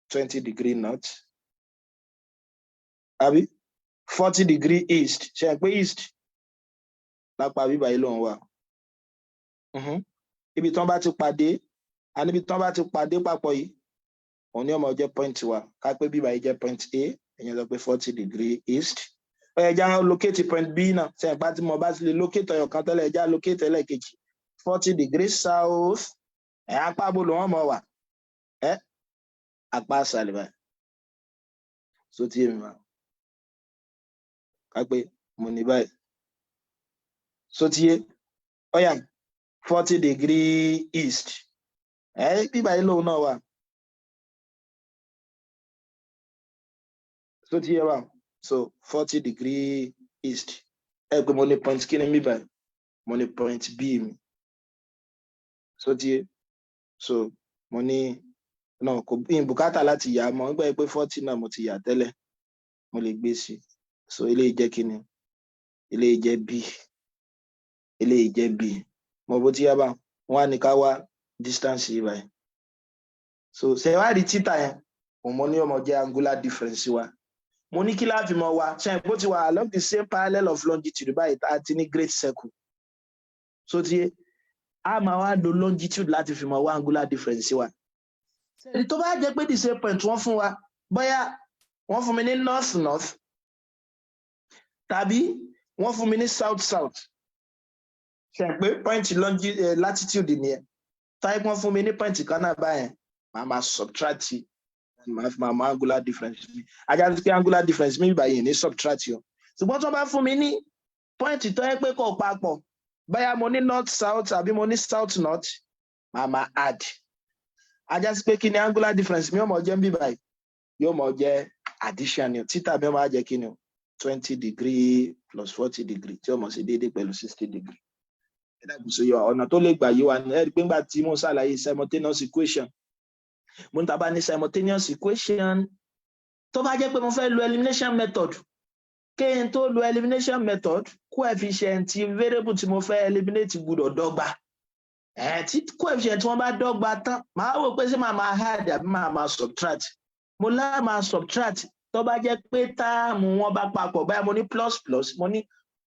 20 degree north àbí 40 degree east. Ṣe é pé east lápá bíbá yìí lòun wà? Ibi tí wọ́n bá ti pàdé, àní ibi tí wọ́n bá ti pàdé papọ̀ yìí, òun ni ó máa jẹ́ point wa. Ká pé bíbá yìí jẹ́ point A, ẹ̀yẹn sọ pé 40 degree east. Ó yẹ já locate point B náà. Ṣe é pa tí mo bá ti lè locate ọyọ̀ kan tẹ́lẹ̀, já locate ẹlẹ́ẹ̀kejì, 40 degree south. Ẹ̀ apá bó ló wọ́n mọ̀ wà? Ẹ̀ apá àṣàlẹ̀ báyìí. So tí èmi máa ká pé mo ní báyìí, so tí yé ọ̀yà, 40 degree east, ẹ̀ bíbá yìí lòun náà wà. So tí yé wa, so 40 degree east. Ẹ pé mo ní point kí ni mi báyìí? Mo ní point B mi. So tí yé, so mo ní náà kò ní bùkátà láti yà á mọ́ nígbà pé 40 náà mo ti yà tẹ́lẹ̀, mo lè gbé sí. So eléyìí jẹ́ kí ni? Eléyìí jẹ́ B, eléyìí jẹ́ B. Mo bó ti yá bá wọn á ní ká wá distance yìí báyìí. So ṣe wá rí theta yẹn, òun mo ní ọmọ jẹ́ angular difference wa. Mo ní kí láàfin mọ wa ṣe bó ti wà along the same parallel of longitude báyìí àti ní great circle. So ti yé, a máa wá lo longitude láti fi mọ wá angular difference wa. Ṣèlú tó bá jẹ́ pé the same point wọ́n fún wa, bóyá wọ́n fún mi ní north north tàbí wọ́n fún mi ní south south, ṣe pé point latitude nìyẹn. Táyé wọ́n fún mi ní point kan náà báyẹn, màá máa subtract, màá fi máa mọ angular difference mi. Ajá sí pé angular difference mi báyìí ní subtract o. Ṣùgbọ́n tí wọ́n bá fún mi ní point tó yẹ pé kò papọ̀, bóyá mo ní north south àbí mo ní south north, màá máa add. Ajá sí pé kí ni angular difference mi yóò mọ jẹ́ ń bí báyìí? Yóò mọ jẹ́ addition ni o. Theta mi ó máa jẹ́ kí ni o? 20 degree plus 40 degree, tí ó mọ̀ sí déédéé pẹ̀lú 60 degree. Ẹ dàgbù sí yọ ọ̀nà tó lè gbà yí wa ní. Ẹ rí i pé ńgbà tí mo ṣàlàyé simultaneous equation, mo ń ta bá ní simultaneous equation, tó bá jẹ́ pé mo fẹ́ lo elimination method, kí n tó lo elimination method, coefficient variable tí mo fẹ́ eliminate gbọ́dọ̀ dọ́gba. Ẹ̀ tí coefficient wọn bá dọ́gba tán, màá wò pé ṣé màá máa add àbí màá máa subtract. Mo lá máa subtract tó bá jẹ́ pé term wọn bá papọ̀. Báyà mo ní plus plus, mo ní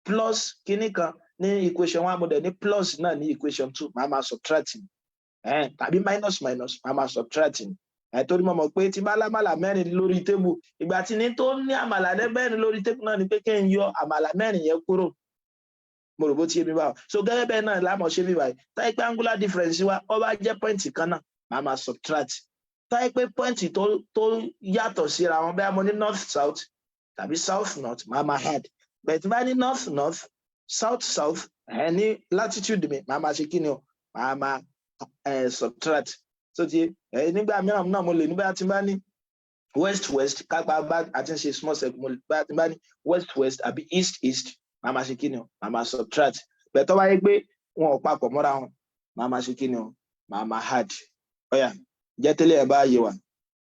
plus kíní kan ní equation one, mo dẹ̀ ní plus náà ní equation two, màá máa subtract tàbí minus minus, màá máa subtract. Torí mo mọ̀ pé tí bá lámàlà 4 lórí table, ìgbà tí ní tó ní àmàlà 4 lórí table náà ni pé kí n yọ àmàlà 4 yẹn kúrò. Mo rò bó ti yé mi báwo. So gẹ́gẹ́ bẹ́ẹ̀ náà lámọ̀ ṣe bí báyìí. Táyé pé angular difference wa, ó bá jẹ́ point kan náà, màá máa subtract. Táyé pé point tó yàtọ̀ síra wọn, bẹ́ẹ̀ mo ní north south tàbí south north, màá máa add. Bẹ́ẹ̀ tí bá ní north north, south south, ẹ̀ ní latitude mi, màá máa ṣe kí ni o? Màá máa subtract. So ti ẹ nígbà mìíràn náà, mo lè nígbà tí n bá ní west west, kápá bá àti ń ṣe small circle, mo lè bá tí n bá ní west west àbí east east, màá máa ṣe kí ni o? Màá máa subtract. Bẹ́ẹ̀ tó bá yẹ pé wọn ò papọ̀ mọ́ra wọn, màá máa ṣe kí ni o? Màá máa add. Ọ̀yà, jẹ́ tẹ́lẹ̀ ẹ̀ bá yé wa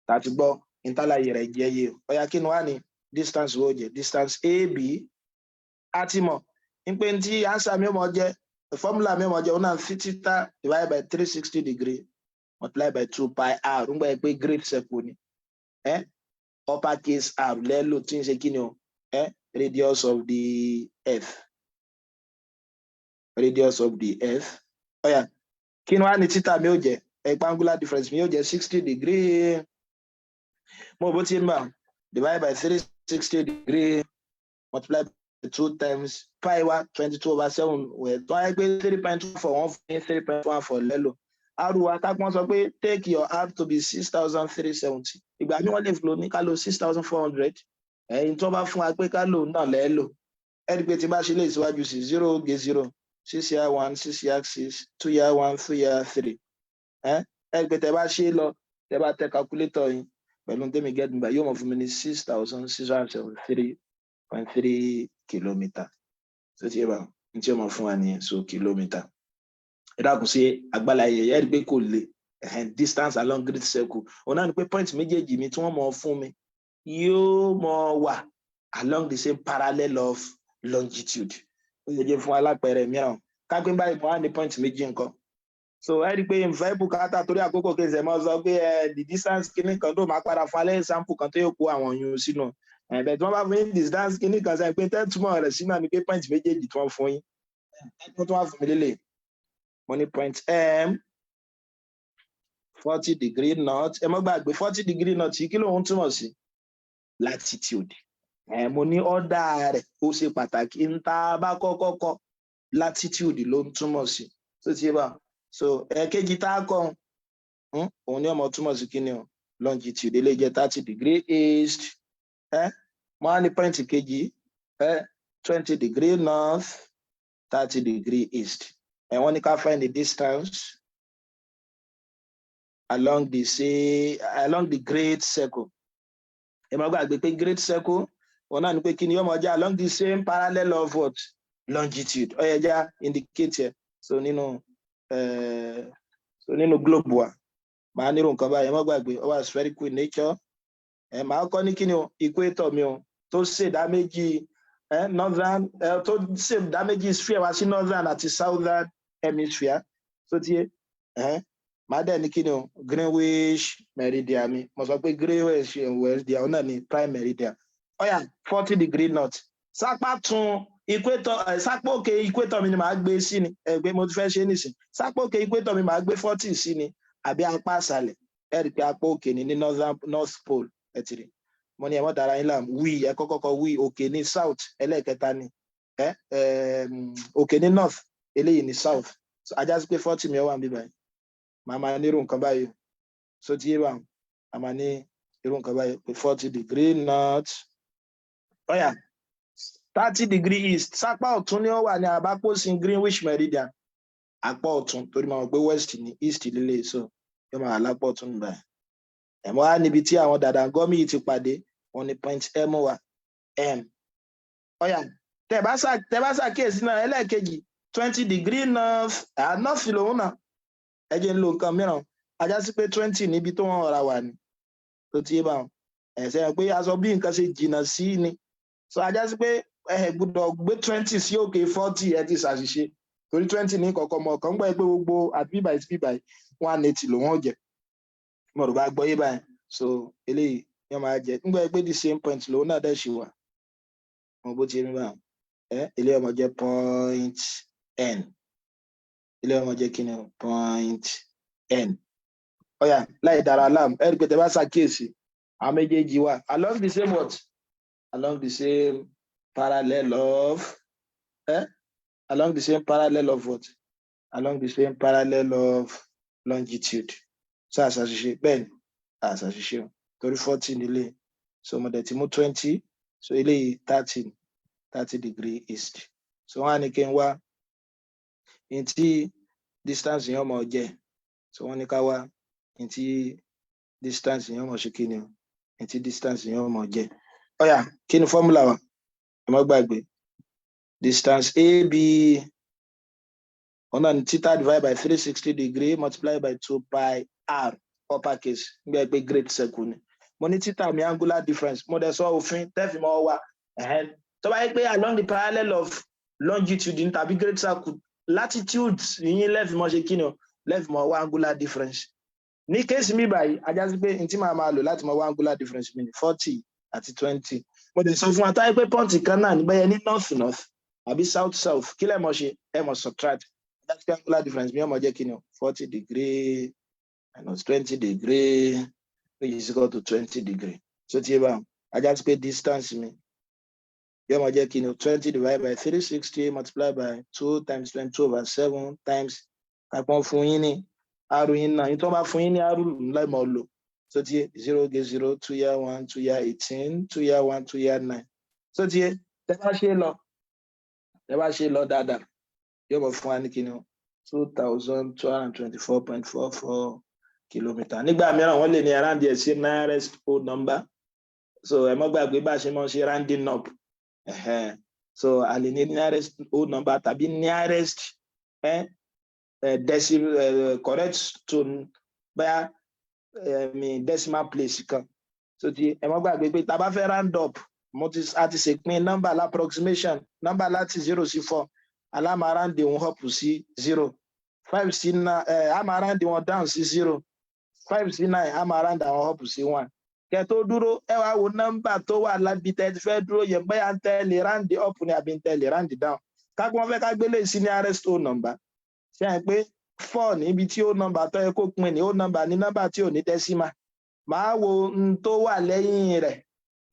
tàti gbọ́ ìtàláyé rẹ̀ jẹ́ yé o. Ọ̀yà, kí ni wàá ní distance wo jẹ́? Distance AB, a ti mọ̀ ní pé tí answer mi ò mọ̀ jẹ́, formula mi ò mọ̀ jẹ́, òun náà theta divided by 360 degree multiply by two pi r. Ń gbà pé great circle ni upper case r lẹ́lò tí ń ṣe kí ni o? Radius of the earth, radius of the earth. Ọ̀yà, kí ni wàá ní theta mi ó jẹ́? Angular difference mi yóò jẹ́ 60 degree, mo bó ti ń bá, divide by 360 degree multiply by two times pi wa, 22 over 7. Wẹ̀ tó wáyé pé 3.24 wọ́n fún ní, 3.14 lẹ́lò. R wa, kápọ́n sọ pé take your r to be 6,370. Ìgbà mi wọ́n lè lò ní ká lo 6,400. Ẹ̀yin tó bá fún wa pé ká lò náà lẹ́lò. Ẹ̀rí pé tí bá ṣe lè síwájú sí zero gé zero, six here one, six here six, two here one, two here three. Ẹ pé tẹ bá ṣe lọ, tẹ bá tẹ calculator yín pẹ̀lú tẹ́mi get nígbà, yóò mọ̀ fún mi ní 6,673.3 kilometre. So ti yé bá n tí ó mọ̀ fún wa nìyẹn. So kilometre, ẹ dákun, sí agbára yẹ ẹ rí pé kò le. Distance along great circle, òun náà ni pé point méjèèjì mi tí wọ́n mọ̀ fún mi yóò mọ̀ wà along the same parallel of longitude. Ó yẹ jẹ́ fún alápẹ̀rẹ̀ mìíràn kápẹ́ báyìí, mo wá ní point méjì nǹkan. So ẹ rí i pé nfẹ́ bùkátà torí àkókò kí n sẹ̀ mọ́ sọ pé ẹ the distance kíní kan tó máa padà fún alẹ́ sample kan tó yóò kó àwọn oyún sínú ẹ̀ bẹ́ẹ̀. Tí wọ́n bá fún yín distance kíní kan sẹ́yìn pé tẹ́tùmọ̀ rẹ̀ sínú ni pé point méjèèjì tí wọ́n fún yín, wọ́n tún wá fún mi lélẹ̀. Mo ní point M, 40 degree north. Ẹ mọ́ gbàgbé, 40 degree north yìí, kí lóun túmọ̀ sí? Latitude. Ẹ mo ní order rẹ̀ ó ṣe pàtàkì. Ń tá a bá kọ́kọ́ kọ́, latitude ló ń túmọ̀ sí. Tó ti yé bá? So ẹ̀ẹ̀kejì tá a kọ́, òun ni ọmọ túmọ̀ sí kíni o? Longitude. Eléyìí jẹ́ 30 degree east. Ẹ mo á ní point kejì, ẹ 20 degree north, 30 degree east. Ẹ wọ́n ní ká find the distance along the say along the great circle. Ẹ má gbàgbé pé great circle, òun náà ni pé kí ni yóò máa jẹ́? Along the same parallel of what? Longitude. Ó yẹ já indicate ẹ. So nínú globe wa, màá nírò nǹkan báyìí. Ẹ má gbàgbé, ó wà spherical in nature. Ẹ màá kọ́ ní kí ni o? Equator mi o, tó ṣèdá méjì ẹ northern ẹ tó ṣèdá méjì sphere wá sí northern àti southern hemisphere. So ti ẹ màá dẹ̀ ní kí ni o? Greenwich meridian mi. Mo sọ pé Greenwich meridian náà ni prime meridian. Ó yá, 40 degree north, sápá tún equator ẹ, sápá òkè equator mi ni màá gbé sí ni. Ẹ pé mo ti fẹ́ ṣe nísìn, sápá òkè equator mi màá gbé 40 sí ni àbí apá àṣàlẹ̀? Ẹ rí i pé apá òkè ni, ní northern north pole. Ẹ ti rí, mo ní ẹ mọ́ dára yín láàmú. Wí ẹ kọ́kọ́ kọ wí òkè ní south, ẹlẹ́ẹ̀kẹta ni ẹ òkè ní north, eléyìí ní south. So ajá sí pé 40 mi wà níbí báyìí. Màá máa ní irú nǹkan báyìí. So ti yé bá? A máa ní irú nǹkan báyìí pé 40 degree north. Ó yá, 30 degree east, sápá ọ̀tún ni ó wà ní àbápọ̀sí Greenwich meridian? Apá ọ̀tún, torí máa mọ̀ pé west ní east lílé, so yóò máa wà lápá ọ̀tún nígbà yẹn. Ẹ̀mọ́ á níbi tí àwọn dàdàngọ́mì yìí ti pàdé, wọn ní point M wà, M. Ó yá, tẹ bá ṣàkíyèsí náà, ẹlẹ́ẹ̀kejì, 20 degree north, north lòun náà. Ẹ jẹ́ ń lo nǹkan mìíràn. Ajá sí pé 20 níbi tó wọ́n ra wà ní. Tó ti yé bá wọn ẹ̀sẹ̀ pé aṣọ bí nǹkan ṣe jìnnà sí ni. So ajá sí pé ẹ gbọ́dọ̀ gbé 20 sí òkè 40, ẹ ti ṣàṣìṣe. Torí 20 ní kọ̀ọ̀kan mọ̀ ọ̀kan gbọ́ pé gbogbo àti bíbáyìí sí bíbáyìí, 180 lòun ó jẹ́. Mo rò bá gbọ́ yé báyìí. So eléyìí yóò máa jẹ́ nígbà pé the same point lòun náà dẹ̀ ṣì wà. Mo bó ti rí báyìí, ẹ eléyìí ó máa jẹ́ point N, eléyìí ó máa jẹ́ kíni o? Point N. Ó yá, láì dára láàmú, ẹ rí i pé tẹ bá ṣàkíyèsí, àwọn méjèèjì wà along the same what? Along the same parallel of, eh? Along the same parallel of what? Along the same parallel of longitude. So àṣàṣìṣe? Bẹ́ẹ̀ ni, àṣàṣìṣe o, torí 40 nílé, so mo dẹ̀ ti mú 20, so eléyìí 30 degree east. So wọ́n á ní kí n wá ní tí distance yẹn ọmọ jẹ́. So wọ́n ní ká wá ní tí distance yẹn ọmọ ṣe kí ni o, ní tí distance yẹn ọmọ jẹ́. Ó yá, kí ni formula wa? Ẹ má gbàgbé, distance AB ọ̀nà ní theta divided by 360 degree multiplied by two pi r, upper case, nígbà pé great circle ni. Mo ní theta mi, angular difference. Mo dẹ̀ sọ òfin tẹ́fì mọ́ wa. Tó bá yẹ pé along the parallel of longitude ní tàbí great circle, latitude yín lẹ́fì mọ́ ṣe kí ni o, lẹ́fì mọ́ wá angular difference. Ní case mi báyìí, a já sí pé n tí màá máa lò láti mọ wá angular difference mi ní 40 àti 20. Mo dẹ̀ sọ fún wa, táyé pé point kan náà níbẹ̀ yẹn ní north north àbí south south, kí lẹ̀ mọ̀ ṣe? Ẹ mọ̀ subtract. A já sí pé angular difference mi ó máa jẹ́ kí ni o? 40 degree minus 20 degree, which is equal to 20 degree. So tí yé bá, a já sí pé distance mi yóò máa jẹ́ kí ni o? 20 divided by 360 multiplied by two times 22 over seven times kápọ́n fún yín ní r yín náà. Yín tó bá fún yín ní r ńlá ìmọ̀ lò. So tí yé, zero gé zero, two yá one, two yá 18, two yá one, two yá nine. So tí yé, tẹ bá ṣe lọ dáadáa, yóò mọ̀ fún wa ní kí ni o? 2,224.44 kilometre. Nígbà mìíràn, wọ́n lè ní round ẹ̀ sí nearest whole number. So ẹ mọ́ gbàgbé bá a ṣe mọ́ ṣe rounding up. So a lè ní nearest whole number tàbí nearest decimal, correct to bóyá decimal place kan. So ti ẹ mọ́ gbàgbé pé tá a bá fẹ́ round up, mo ti a ti ṣèpín number approximation number láti zero sí four, aláma round wọn up sí zero, five sí nine, ẹ a máa round wọn down sí zero, five sí nine, a máa round àwọn up sí one. Kẹ́ tó dúró, ẹ wá wo nọ́mbà tó wà lábi tẹ́ ti fẹ́ dúró yẹn, bóyá ń tẹ́ lè round up ni àbí ń tẹ́ lè round down. Kápẹ́ wọn fẹ́ ká gbélé sí nearest whole number, ṣe é pé four níbi tí whole number tó yẹ kó pin ní whole number ní nọ́mbà tí ò ní decimal, màá wo n tó wà lẹ́yìn rẹ̀.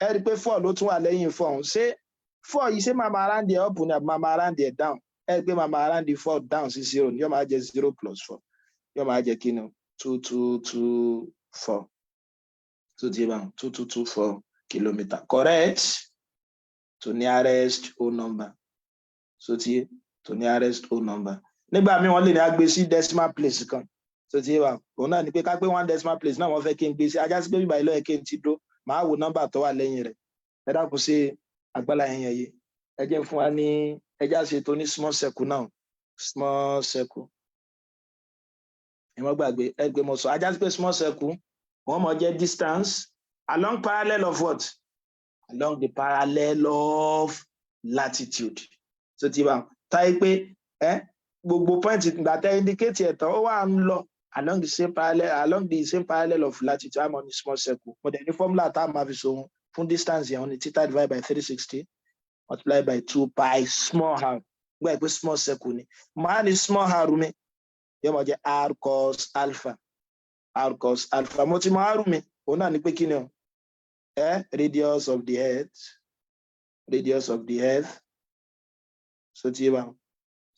Ẹ rí i pé four ló tún wà lẹ́yìn four ọ̀hún. Ṣé four yìí, ṣé máa round ẹ̀ up ni àbí máa round ẹ̀ down? Ẹ rí i pé máa round four down sí zero ni. Yóò máa jẹ́ zero plus four, yóò máa jẹ́ kí ni? 2224. Tó ti bá 2224 kilometre, correct to nearest whole number. So ti to nearest whole number. Nígbà míì, wọ́n lè ní a gbé sí decimal place kan. So ti wà òun náà ni pé ká pé one decimal place náà wọ́n fẹ́ kí n gbé sí, a já sí pé bíbá ilé ẹ̀ kí n ti dó, màá wo nọ́mbà tó wà lẹ́yìn rẹ̀. Ẹ dákun, sí agbára yẹn yẹn yìí, ẹ jẹ́ fún wa ní ẹ já ṣètò ní small circle náà. Small circle, ẹ má gbàgbé, ẹ gbé mo sọ, a já sí pé small circle wọ́n mọ̀ jẹ́ distance along parallel of what? Along the parallel of latitude. So ti bá táyé pé ẹ gbogbo point ìgbà tẹ indicate ẹ̀ tán, ó wà ń lọ along the same parallel of latitude, àmọ́ ní small circle. Mo dẹ̀ ní formula tá a máa fi so fún distance yẹn ní theta divided by 360 multiplied by two pi small r. Gbọ́ ẹ pé small circle ni, màá ní small r mi yóò máa jẹ́ r cos alpha, r cos alpha. Mo ti mọ r mi, òun náà ní pé kí ni o? Ẹ radius of the earth, radius of the earth. So ti yé báwọn?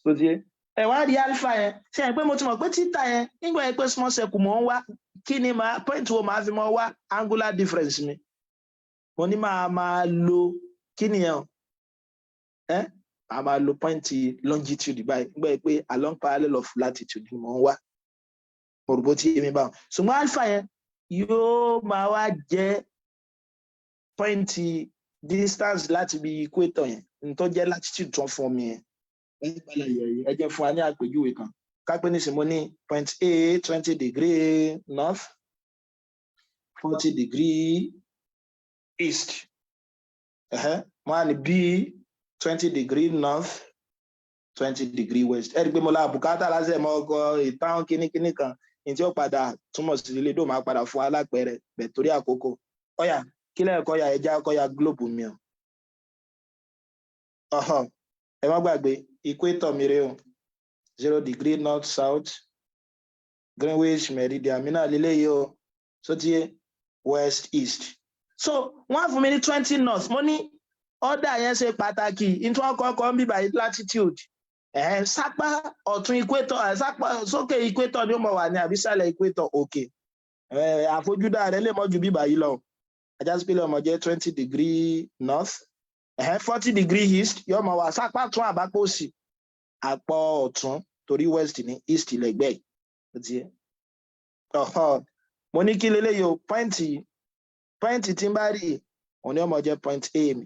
So ti yé? Ẹ wá rí alpha yẹn, ṣe é pé mo ti mọ̀ pé theta yẹn, nígbà yẹn pé small circle mò ń wá, kí ni máa point wo máa fi mọ wá angular difference mi? Mo ní máa máa lo kí ni yẹn o? Ẹ máa máa lo point longitude báyìí, nígbà yẹn pé along parallel of latitude ni mò ń wá. Mo rò bó ti yé mi báwọn. Ṣùgbọ́n alpha yẹn yóò máa wá jẹ́ point distance láti bí equator yẹn, n tó jẹ́ latitude tó ń fún mi yẹn. Ẹ jẹ́ fún wa ní àpèjúwe kan. Kápẹ́ nísìnyí, mo ní point A, 20 degree north, 40 degree east. Mo á ní B, 20 degree north. 20 degree west. Ẹ rí i pé mo la bùkátà lásẹ̀ mọ́ ọkọ̀ ìtàn kínníkínní kan ní tí ó padà túmọ̀ sí ilé dò, máa padà fún alápẹ̀rẹ̀ bẹ̀ torí àkókò. Ọ̀yà, kí lẹ́ẹ̀kọ́ ya? Ẹja kọ́ ya globe mi o. Ọ̀họ̀, ẹ má gbàgbé equator mi rè o, 0 degree north south. Greenwich meridian mi náà lélẹ́yìí o, so ti west east. So wọ́n á fún mi ní 20 north. Mo ní order yẹn ṣe pàtàkì. Ní tí wọ́n kọ́kọ́ ń bíbà latitude, sápá ọ̀tún equator, sápá sókè equator ni ó mọ̀ wà ní àbísàlẹ̀ equator? Òkè. Àfojúdá rẹ̀ lè mọ́ ju bíbà yìí lọ. Ajásí pé ọmọ jẹ́ 20 degree north. 40 degree east yóò mọ̀ wá sápá tún àbápọ̀ òsì? Àpọ̀ ọ̀tún, torí west ní east lẹ́gbẹ̀ẹ́. Mo ní kí leléyìí o, point tí ń bá rí, òun ni ó mọ̀ jẹ́ point A mi.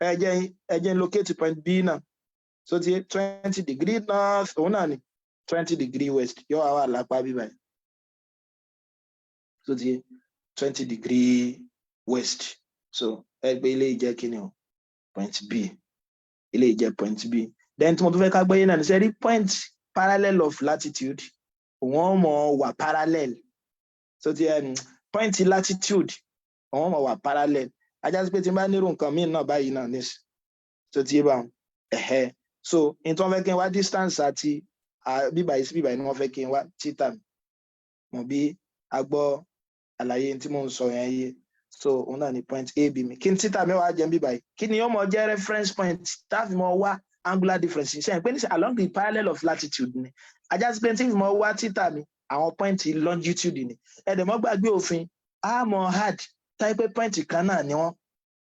Ẹ jẹ́ n locate point B náà. So ti 20 degree north, òun náà ni 20 degree west, yóò wá wà lápá bíbá yìí. So ti 20 degree west. So ẹ gbé ilé jẹ́ kí ni o? Point B. Ilé jẹ́ point B. Then tí mo tún fẹ́ ká gbọ́yé náà ní sẹ́rí, point parallel of latitude, wọ́n mọ̀ wà parallel. So ti point latitude, wọ́n mọ̀ wà parallel. Ajá sí pé tí n bá nírú nǹkan míì náà báyìí náà ní, so ti yé bá wọn ẹ̀hẹ́. So n tí wọ́n fẹ́ kí n wá distance àti bíbà yìí sí bíbà yìí ni wọ́n fẹ́ kí n wá theta. Mọ̀ bí a gbọ́ àlàyé tí mò ń sọ yẹn yé. So òun náà ni point A B mi. Kí ni theta mi wá jẹ́ bíbà yìí? Kí ni yóò mọ jẹ́ reference point táàfin mọ wá angular difference? Ṣe é pé ní along the parallel of latitude ni? Ajá sí pé tí mo wá theta mi, àwọn point longitude ni. Ẹ dẹ̀ mọ́ gbàgbé òfin, a mọ̀ add táyé pé point kan náà ni wọ́n,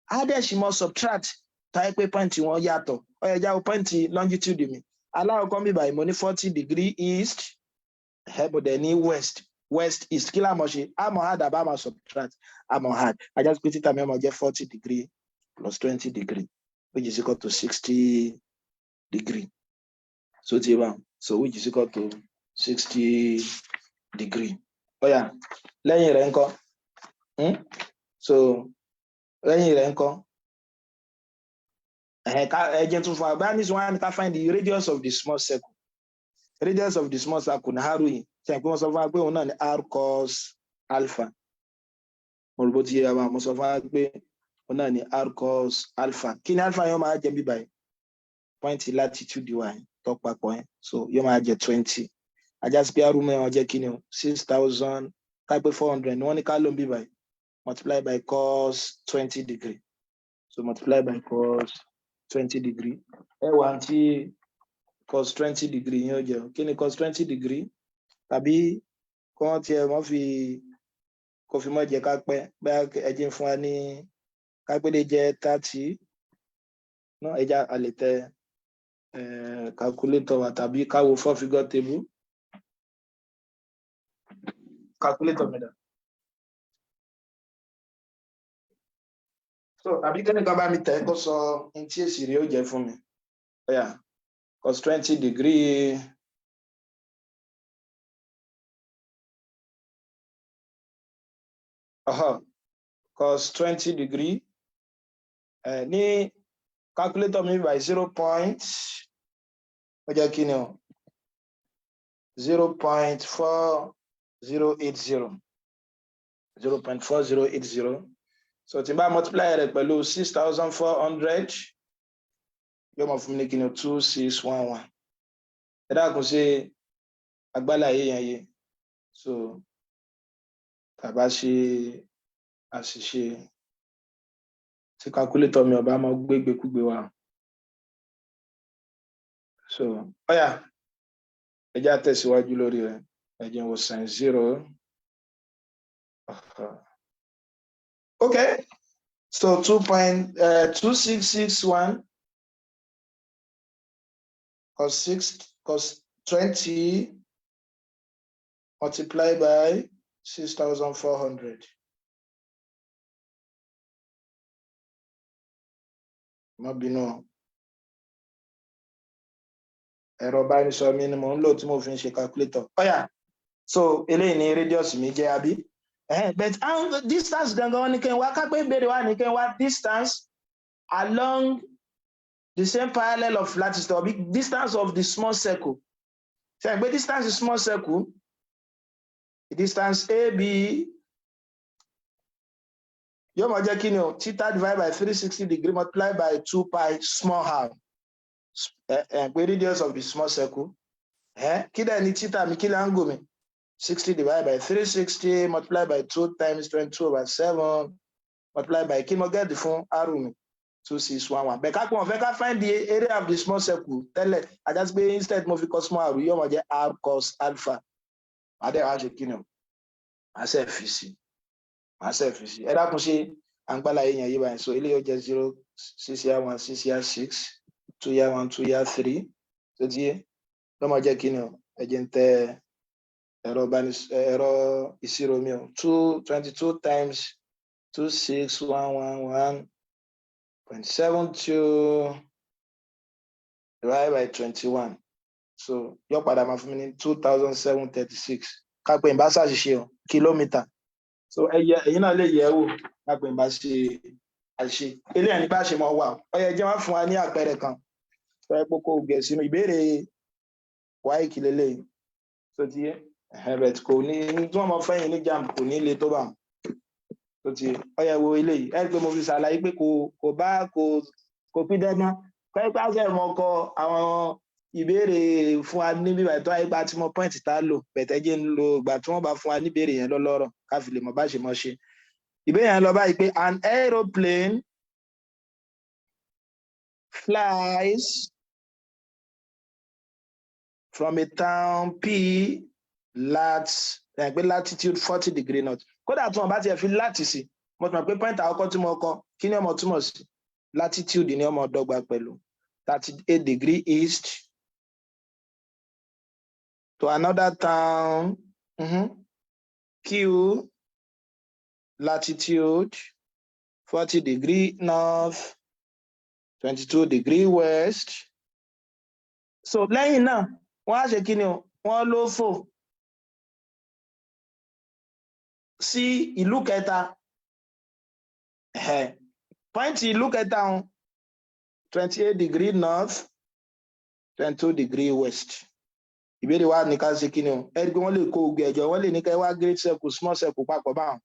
á dẹ̀ sì mọ́ subtract táyé pé point wọn yàtọ̀. Ó yẹ jáwọ́ point longitude mi. Alákọ̀ọ́kọ́ mi báyìí, mo ní 40 degree east, ẹ mo dẹ̀ ní west, west east. Kí la mọ̀ ṣe? A mọ̀ add àbá máa subtract? A mọ̀ add. Ajá sí pé theta mi ó máa jẹ́ 40 degree plus 20 degree, which is equal to 60 degree. So ti bá, so which is equal to 60 degree. Ó yá, lẹ́yìn rẹ̀ ńkọ́? So lẹ́yìn rẹ̀ ńkọ́? Ẹ jẹ́ tún fún wa bá ní sọ wọn ní ká find the radius of the small circle. Radius of the small circle ní r yìí, ṣe pé wọ́n sọ fún wa pé òun náà ní r cos alpha? Mo rò bó ti yé wa. Mo sọ fún wa pé òun náà ní r cos alpha. Kí ni alpha yóò máa jẹ́ bí báyìí? Point latitude wa yẹn tó papọ̀ yẹn. So yóò máa jẹ́ 20. Ajá sí pé r mẹ́wọ̀n jẹ́ kí ni o? 6,000, ká pé 400 ni wọ́n ní ká ló ń bí báyìí, multiply by cos 20 degree. So multiply by cos 20 degree. Ẹ wà tí cos 20 degree yẹn ó jẹ́ kí ni? Cos 20 degree, tàbí kí wọ́n tiẹ̀ mọ́ fi kó fi mọ́ jẹ́ ká pẹ́ bẹ́ẹ̀, ẹ jẹ́ fún wa ní ká pé lè jẹ́ 30 náà. Ẹ já a lè tẹ calculator wa tàbí ká wo four figure table. Calculator mi dà? So tàbí kẹ́nìkan bá mi tẹ̀ kó sọ ní tí èsì rẹ̀ ó jẹ́ fún mi. Ó cos 20 degree. Cos 20 degree ní calculator mi by zero point, ó jẹ́ kí ni o? 0.4080, 0.4080. So tí n bá multiply rẹ̀ pẹ̀lú 6,400, yóò máa fún mi ní kí ni o? 2611. Ẹ dákun, ṣe agbálàyé yẹn yé? So tàbá ṣe àṣìṣe tí calculator mi ọba máa gbégbékúgbé wa. So ọyà, ẹ jẹ́ á tẹ̀síwájú lórí rẹ̀. Ẹ jẹ́ n wo sin zero. Okay, so 2.2661 cos six, cos 20 multiply by 6,400. Má bínú o. Ẹ̀rọ ìbánisọ̀rọ̀ mi ni mò ń lò tí mo fi ń ṣe calculator. Ọ̀yà, so eléyìí ni radius mi jẹ́, àbí? But distance gangan wọn ní kí n wá. Kápẹ́ ìbéèrè wa ní kí n wá distance along The same parallel of latitude or distance of the small circle. Ṣe pé distance the small circle, distance AB, yóò máa jẹ́ kí ni o? Theta divided by 360 degree multiplied by two pi small r, ẹ pé radius of the small circle. Ẹ kí dẹ̀ ni theta mi? Kí ni angle mi? 60 divided by 360 multiplied by two times 22 over 7 multiplied by kí mo get fún r mi? 2611. Bẹ́ẹ̀ ká pé wọ́n fẹ́ ká find the area of the small circle tẹ́lẹ̀, á já sí pé instead mo fi kọ small r, yóò máa jẹ́ r cos alpha. Adé wa ṣe kí ni o? Màá ṣe fi sí, màá ṣe fi sí. Ẹ dákun, ṣe à ń gbálà yẹn yí báyìí? So eléyìí ó jẹ́ zero six here one, six here six, two here one, two here three. Tó ti yé, ló máa jẹ́ kí ni o? Ẹ jẹ́ ń tẹ ẹ̀rọ ẹ̀rọ ìṣirò mi o. 222 times 26111.72 divided by 21. So yóò padà máa fún mi ní 2736, kápẹ́ ìbá ṣàṣìṣe o, kìlómítà. So ẹyẹ ẹ̀yin náà lè yẹ̀ ẹ́ wò, kápẹ́ ìbá ṣe àṣìṣe. Eléyà ní bá ṣe mọ wà. Ó yẹ jẹ́ wá fún wa ní àpẹẹrẹ kan tó yẹ kó gẹ̀ sínú ìbéèrè WAEC lélẹ́yìí. Tó ti yé ẹ̀rẹ̀, kò ní tí wọ́n mọ fẹ́yìn ní JAMB, kò ní le tó bá wọn. Tó ti ó yẹ wo eléyìí, ẹ rí i pé mo fi ṣàlàyé pé kò bá kò pín dandan kọ́ ẹ pé àṣẹ mọ kọ àwọn ìbéèrè fún wa ní bíbá tó ayé pa tí mo point tá a lò bẹ̀tẹ̀ jẹ́ ń lo ìgbà tí wọ́n bá fún wa níbèrè yẹn lọ́lọ́rọ̀, ká fi lè mọ̀ bá ṣe mọ̀ ṣe. Ìbéèrè yẹn lọ báyìí pé an aeroplane flies from a town P lat, ẹ̀ pé latitude 40 degree north. Kódà tí wọ́n bá tiẹ̀ fi láti sí, mo ti mọ̀ pé point àkọ́kọ́ tí mo kọ, kí ni ó máa túmọ̀ sí? Latitude ni ó máa dọ́gba pẹ̀lú 38 degree east to another town Q latitude 40 degree north, 22 degree west. So lẹ́yìn náà, wọ́n á ṣe kí ni o? Wọ́n ló fò sí ìlú kẹta. Point ìlú kẹta ń 28 degree north, 22 degree west. Ìbéèrè wa ní ká ṣe kí ni o? Ẹ rí i pé wọ́n lè kó ogun ẹ̀jọ̀, wọ́n lè ní ká wá great circle, small circle papọ̀ báwọn.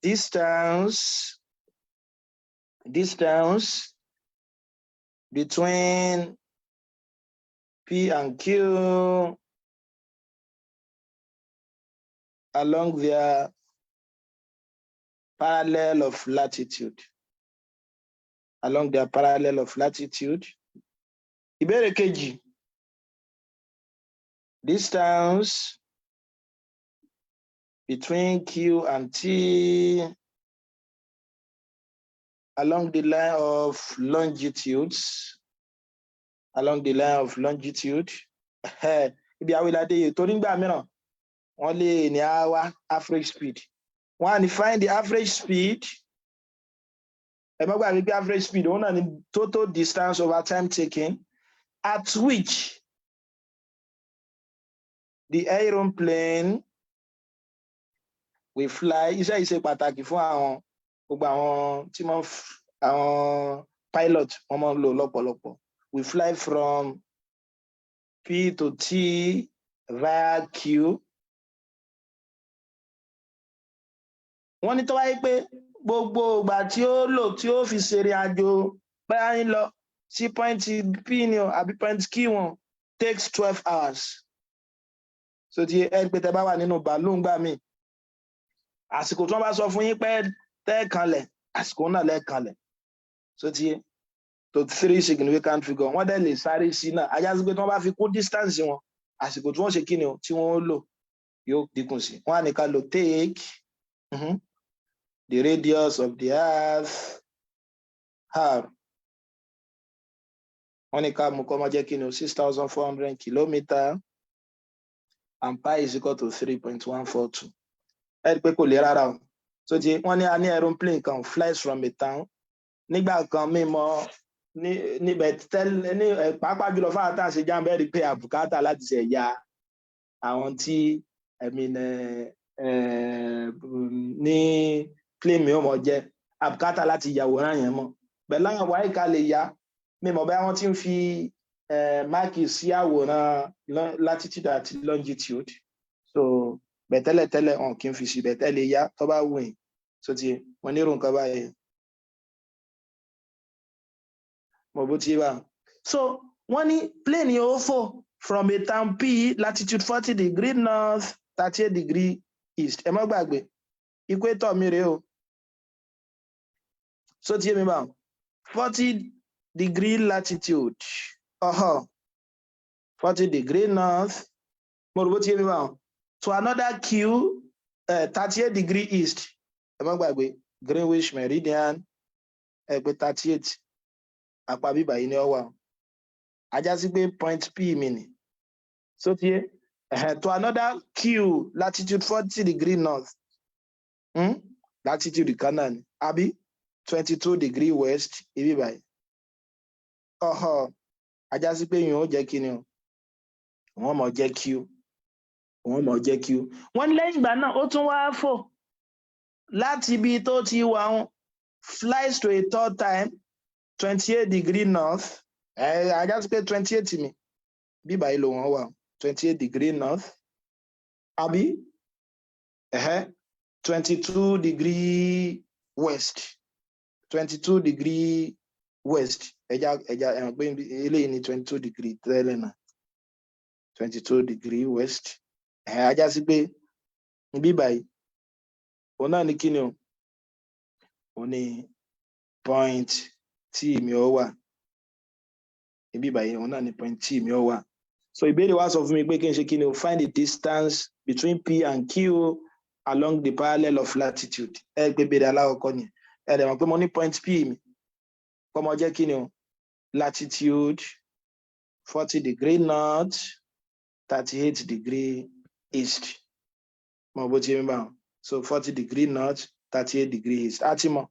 Distance between P and Q along their parallel of latitude, along their parallel of latitude. Ìbéèrè kejì, distance between Q and T along the line of longitudes, along the line of longitude. Ibi awilade yìí, torí nígbà mìíràn wọ́n lè ní á wá average speed. Wọ́n á ní find the average speed. Ẹ má gbàgbé pé average speed òun náà ní total distance over time taken at which the aeroplane will fly. Iṣẹ́ yìí ṣe pàtàkì fún àwọn gbogbo àwọn tí wọ́n, àwọn pilot, wọ́n máa ń lò lọ́pọ̀lọpọ̀. We fly from P to T via Q. Wọ́n ní tó wáyé pé gbogbo ìgbà tí ó lò tí ó fi ṣèrìn àjò, bóyá ń lọ sí point P ni o àbí point Q wọn, takes 12 hours. So ti ẹ pé tẹ bá wà nínú bàálù ńgbà míì, àsìkò tí wọ́n bá sọ fún yín pé tẹ́ẹ̀kanlẹ̀, àsìkò náà lẹ́ẹ̀kanlẹ̀. So ti to three significant figure, wọ́n dẹ̀ lè sáré sí náà. Á já sí pé tí wọ́n bá fi kún distance wọn, àsìkò tí wọ́n ṣe kí ni o, tí wọ́n lò yóò dínkù sí. Wọ́n á ní ká lò take the radius of the earth r. Wọ́n ní ká mú kó máa jẹ́ kí ni o? 6400 kilometre and pi is equal to 3.142. Ẹ rí i pé kò lè rárá o. So ti wọ́n ní a ní aeroplane kan flies from a town nígbà kan mímọ̀ ní níbẹ̀ tẹ́lẹ̀ ní, pàápàá jùlọ fáwọn tá à ń ṣe JAMB. Ẹ rí i pé àbùkátà láti ṣe ẹ̀yà àwọn tí, I mean, ní plane mi ò mọ̀ jẹ́ àbùkátà láti yàwòrán yẹn mọ́ pẹ̀lú àwọn àyíká lè ya. Mi mọ̀ bóyá wọ́n ti ń fi mark sí àwòrán latitude àti longitude. So bẹ̀tẹ́lẹ̀tẹ́lẹ̀, wọn kì í fi sí bẹ̀tẹ́lẹ̀ yá tó bá wù yín. So ti mo nírò nǹkan báyìí, mo bó ti bá. So wọ́n ní plane yẹn, ó fò from a town P, latitude 40 degree north, 38 degree east. Ẹ má gbàgbé, equator mi rèé o. So ti yé mi báwọn, 40 degree latitude, 40 degree north, mo rò bó ti yé mi báwọn, to another Q, 38 degree east. Ẹ má gbàgbé Greenwich meridian. Ẹ pé 38, apá bíbà yìí ni ó wà, ajá sí pé point P mi ni. So ti yé, to another Q, latitude 40 degree north, Latitude kan náà ni, àbí 22 degree west ibi báyìí. Ajá sí pé yìí ó jẹ́ kí ni o, wọ́n mọ̀ jẹ́ Q, wọ́n mọ̀ jẹ́ Q. Wọ́n ní lẹ́yìn ìgbà náà, ó tún wá fò láti ibi tó ti wà ń flies to a third time, 28 degree north. Ẹ ajá sí pé 28 mi bí báyìí ló wọ́n wà, 28 degree north, àbí 22 degree west, 22 degree west. Ẹja ẹ̀hàn pé eléyìí ní 22 degree tẹ́lẹ̀ náà, 22 degree west. Ẹ̀ ajá sí pé bí báyìí, òun náà ní kíni o, òun ní point tí mi ó wà ibi báyìí, òun náà ní point tí mi ó wà. So ìbéèrè wa sọ fún mi pé kí n ṣe kíni o? Find the distance between P and Q along the parallel of latitude. Ẹ gbé béèrè alákọ̀ọ́kọ́ ni. Ẹ dẹ̀ mọ̀ pé mo ní point P mi kọ́mọ jẹ́ kí ni o? Latitude 40 degree north, 38 degree east. Mo bó ti ń bá wọn. So 40 degree north, 38 degree east. Á ti mọ̀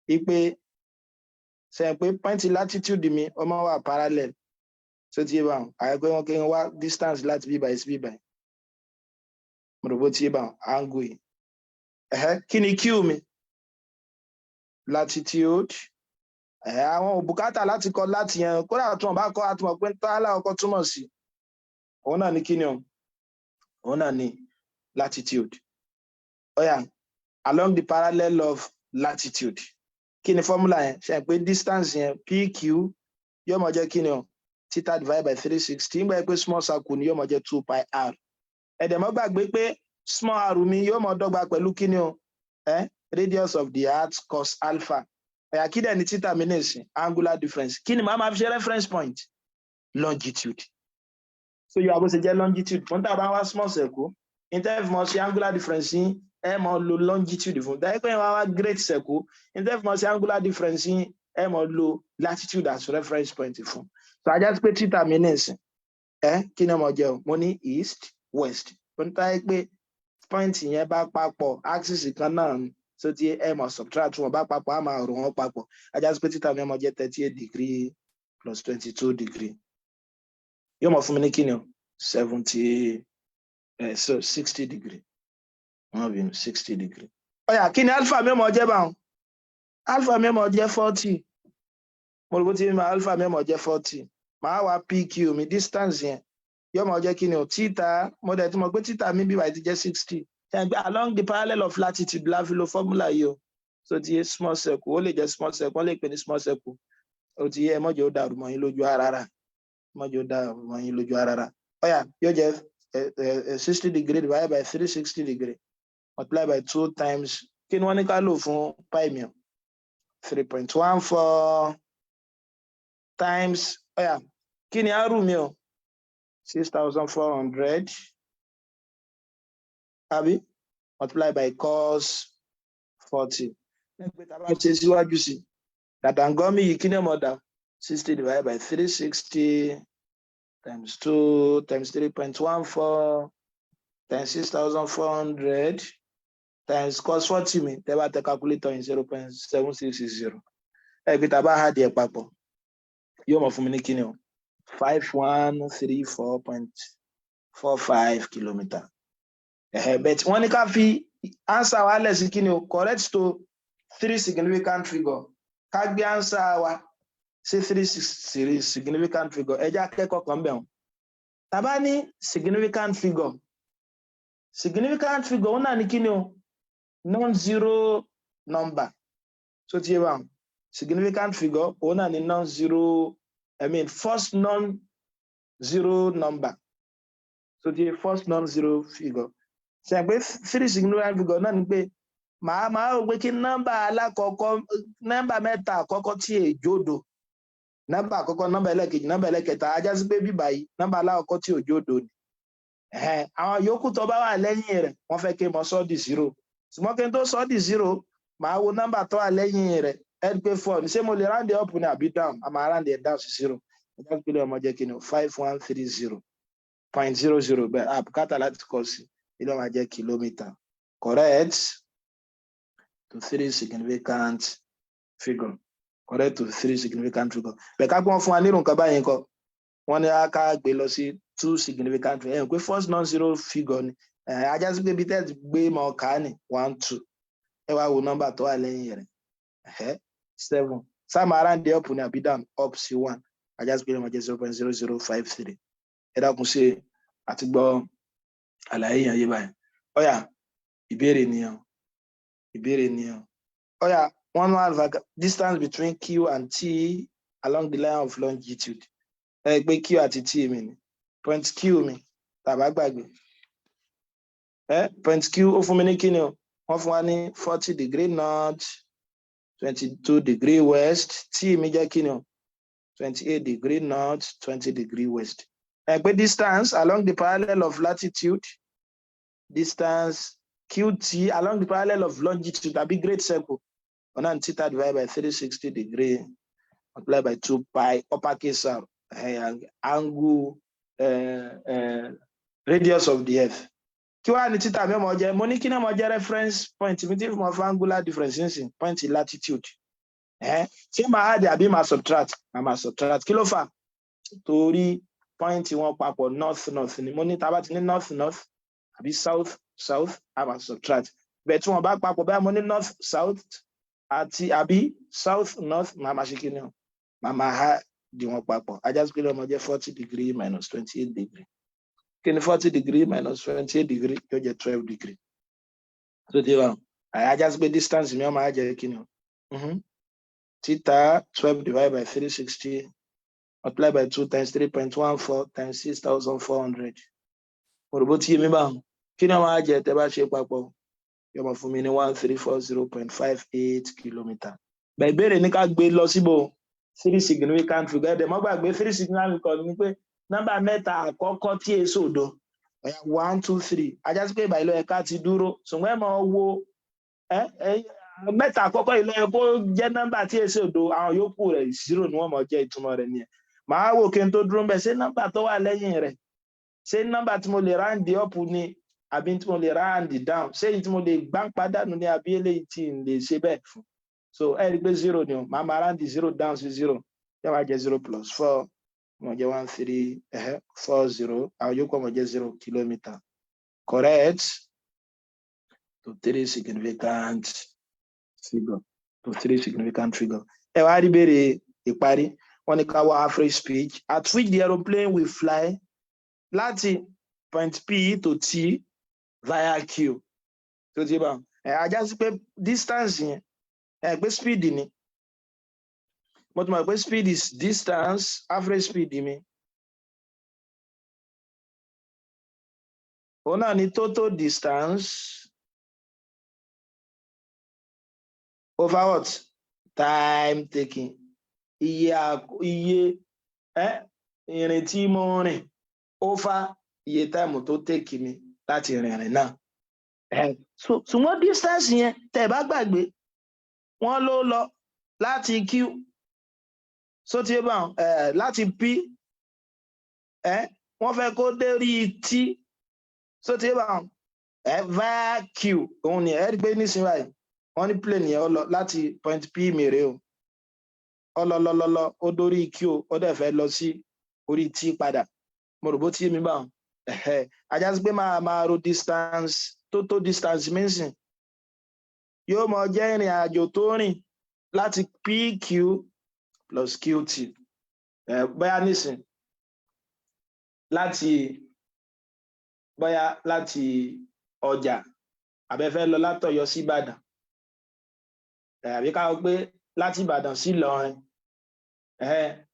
ipe sẹ́yìn pé point latitude mi, ó máa wà parallel. So ti yé bá wọn, àyè pé wọn kí n wá distance láti bí báyìí sí bí báyìí. Mo rò bó ti yé bá wọn, angle yìí. Ẹ̀hẹ́, kí ni Q mi? Latitude. Ẹ̀ àwọn òbúkátà láti kọ láti yẹn, kódà tí wọn bá kọ, àtúmọ̀ pé tálá ọkọ túmọ̀ sí, òun náà ní kí ni o? Òun náà ní latitude. Ó yá, along the parallel of latitude, kí ni formula yẹn? Ṣe pé distance yẹn, PQ, yóò máa jẹ́ kí ni o? Theta divided by 360. Nígbà yẹn pé small circle ni, yóò máa jẹ́ two pi r. Ẹ̀dẹ̀ mọ́ gbàgbé pé small r mi yóò máa dọ́gba pẹ̀lú kí ni o? Radius of the earth cos alpha. Ẹ̀yà, kí dẹ̀ ni theta mi nísìn? Angular difference. Kí ni màá máa fi ṣe reference point? Longitude. So yóò àbó ṣe jẹ́ longitude fún tá a bá wá small circle, interval ṣe angular difference yín, ẹ máa lo longitude fún dáyé pé wọ́n wá great circle, interval ṣe angular difference yín, ẹ máa lo latitude as reference point fún. So ajá sí pé theta mi nísìn, ẹ kí ni mo jẹ o? Mo ní east west. Mo ní táyé pé point yẹn bá papọ̀, axis kan náà ni. So tí ẹ mọ̀ subtract wọn bá papọ̀, á máa rò wọ́n papọ̀. Ajá sí pé theta mi máa jẹ́ 38 degree plus 22 degree, yóò mọ̀ fún mi ní kí ni o? 70, so 60 degree. Wọ́n bínú, 60 degree. Ó yá, kí ni alpha mi máa jẹ́ báwọn? Alpha mi máa jẹ́ 40. Mo rò bó ti máa, alpha mi máa jẹ́ 40. Màá wá PQ mi, distance yẹn yóò máa jẹ́ kí ni o? Theta. Mo dẹ̀ ti mọ̀ pé theta mi bí wàá ti jẹ́ 60 along the parallel of latitude la fi lo formula yìí o. So ti yé, small circle, ó lè jẹ́ small circle, wọ́n lè pè ní small circle. Ó ti yé, ẹ mọ́jọ́ ó dàrú mọ́ yín lójú rárá, mọ́jọ́ ó dàrú mọ́ yín lójú rárá. Ó yá, yóò jẹ́ 60 degree divided by 360 degree, multiply by two times, kí ni wọ́n ní ká lò fún pi mi? 3.14 times, ó yá, kí ni r mi o? 6,400, àbí? Multiply by cos 40. Ẹgbẹ́ tá a bá ṣe síwájú sí dàdàngọ́mì yìí, kí ni ọmọ dà? 60 divided by 360 times two times 3.14 times 6,400 times cos 40 mi. Tẹ́ bá tẹ calculator in, 0.7660. Ẹgbẹ́ tá a bá add ẹ̀ papọ̀, yóò mọ̀ fún mi ní kí ni o? 5134.45 kilometre. Ẹ̀hẹ̀, but wọ́n ní ká fi answer wa lẹ̀ sí kí ni o? Correct to three significant figure. Ká gbé answer wa. Sí three significant figure, ẹ jẹ́ akẹ́kọ̀ọ́ kan bẹ̀ wọ́n. Tá bá ní significant figure, significant figure òun náà ní kíni o? Non-zero number. So ti yé báwọn, significant figure òun náà ní non-zero, I mean, first non-zero number. So ti yé, first non-zero figure ṣe pé three significant figure náà ni pé màá rò pé kí nọ́mbà alákọ̀ọ́kọ́, nọ́mbà mẹ́ta àkọ́kọ́ tí è jódo, nọ́mbà àkọ́kọ́, nọ́mbà ẹlẹ́kejì, nọ́mbà ẹlẹ́kẹta, ajá sí pé bíbà yìí, nọ́mbà alákọ̀ọ́kọ́ tí ò jódo ni. Àwọn yòókù tó bá wà lẹ́yìn rẹ̀, wọ́n fẹ́ kí n mọ sọ́ di zero. Ṣùgbọ́n kí n tó sọ́ di zero, màá wo nọ́mbà tó wà lẹ́yìn rẹ̀. Ẹ pé four ní, ṣé mo lè round up ní àbí down? A máa round it down sí zero. Ẹjá pé ọmọ jẹ́ kí ni? 5130.00. Bẹ́ẹ̀ àbùkátà láti kọ sí ilé ọmọ jẹ́ kìlómítà. Correct to three significant figure, correct to three significant figure. Bẹ́ẹ̀ ká gbọ́n fún wa nírun nǹkan báyìí kọ́, wọ́n ní ká gbé lọ sí two significant figure. Ẹ̀ pé first non-zero figure ni ẹ̀, ajá sí pé bí tẹ́ẹ̀ gbé mọ́ ká ní one, two. Ẹ wá wo nọ́mbà tó wà lẹ́yìn rẹ̀, ẹ̀ seven. Sáà máa round up ní àbí down? Up sí one. Ajá sí pé ó máa jẹ́ 0.0053. Ẹ dákun, ṣe àti gbọ́ àlàyé yẹn yé báyìí? Ọ̀yà, ìbéèrè nìyẹn, ìbéèrè nìyẹn. Ọ̀yà, one one, distance between Q and T along the line of longitude. Ẹ pé Q àti T mi ni point Q mi, tàbá gbàgbé ẹ, point Q ó fún mi ní kíni o? Wọ́n fún wa ní 40 degree north, 22 degree west. T mi jẹ́ kíni o? 28 degree north, 20 degree west. Ẹ pé distance along the parallel of latitude, distance QT along the parallel of longitude tàbí great circle, ọ̀nà theta divided by 360 degree multiplied by two pi uppercase r, angle, radius of the earth. Kí wàá ní theta mi ọmọ jẹ? Mo ní kí ni ọmọ jẹ reference point mi tí mo fún angular difference nísìn? Point latitude. Ṣé màá add àbí màá subtract? Màá subtract. Kí ló fà? Torí point wọn papọ̀, north north ni. Mo ní tá a bá ti ní north north àbí south south, a máa subtract. Bẹ́ẹ̀ tí wọ́n bá papọ̀ báyìí, mo ní north south àti àbí south north, màá máa ṣe kí ni o? Màá máa add wọn papọ̀. Ajá sí pé ọmọ jẹ́ 40 degree minus 28 degree. Kí ni 40 degree minus 28 degree? Yóò jẹ́ 12 degree. Tó ti wà, ajá sí pé distance mi ọmọ á jẹ́ kí ni o? Theta, 12 divided by 360 multiplied by two times 3.14 times 6,400. Mo rò bó ti yé mi báwọn. Kí ni wọ́n á jẹ tẹ́ bá ṣe papọ̀? Yóò máa fún mi ní 1340.58 kilometre. Bẹ́ẹ̀ ìbéèrè ní ká gbé lọ síbò? Three significant figure. Ẹ̀dẹ̀ mọ́ gbàgbé, three significant figure ni pé nọ́mbà mẹ́ta àkọ́kọ́ tí èso òdo. One, two, three. Ajá sí pé ìbàyìí ló yẹ ká ti dúró. Ṣùgbọ́n ẹ máa wo mẹ́ta àkọ́kọ́ yìí ló yẹ kó jẹ́ nọ́mbà tí èso òdo, àwọn yòókù rẹ̀ zero ni wọ́n mọ̀ jẹ́. Ìtumọ̀ rẹ̀ nìyẹn. Màá wò kí n tó dúró mbẹ, ṣé nọ́mbà tó wà lẹ́yìn rẹ̀, ṣé nọ́mbà tí mo lè round up ni àbí tí mo lè round down? Ṣé èyí tí mo lè gbá pàdánù ni àbí eléyìí tí n lè ṣe bẹ́ẹ̀ fún? So ẹ rí i pé zero ni o. Màá round zero down sí zero. Yóò máa jẹ́ zero plus four, mo jẹ́ 1340, àwọn yòókù mo jẹ́ 0 kilometre. Correct to three significant figure, to three significant figure. Ẹ wá rí béèrè ìparí. Wọ́n ní ká wá average speed at which the aeroplane will fly láti point P to T via Q. Tó ti bá ẹ, ajá sí pé distance yẹn, ẹ pé speed ni. Mo ti mọ̀ pé speed is distance. Average speed mi, òun náà ni total distance over what? Time taken. Iye ẹ ìrìn tí mo rìn over iye time tó take mi láti rìnrìn náà. So ṣùgbọ́n distance yẹn, tẹ́ ẹ bá gbàgbé, wọ́n ló lọ láti Q, so ti bá ẹ láti P, ẹ wọ́n fẹ́ kó dé rí T, so ti bá ẹ via Q. Òun ni ẹ rí pé nísìnyí báyìí, wọ́n ní plane yẹn, ó lọ láti point P mèrè o, ó lọ lọ lọ lọ, ó dórí Q, ó dẹ̀ fẹ́ lọ sí orí T padà. Mo rò bó tí mi bá wọn. Ajá sí pé máa máa ro distance, total distance mínsìn yóò mọ jẹ́ ìrìn àjò tó rìn láti PQ Plus QT. Bóyá nísìn láti, bóyá láti ọjà, àbí ẹ fẹ́ lọ látọ̀yọ́ sí Ìbàdàn, àbí ká sọ pé láti Ìbàdàn sí Ìlọrin,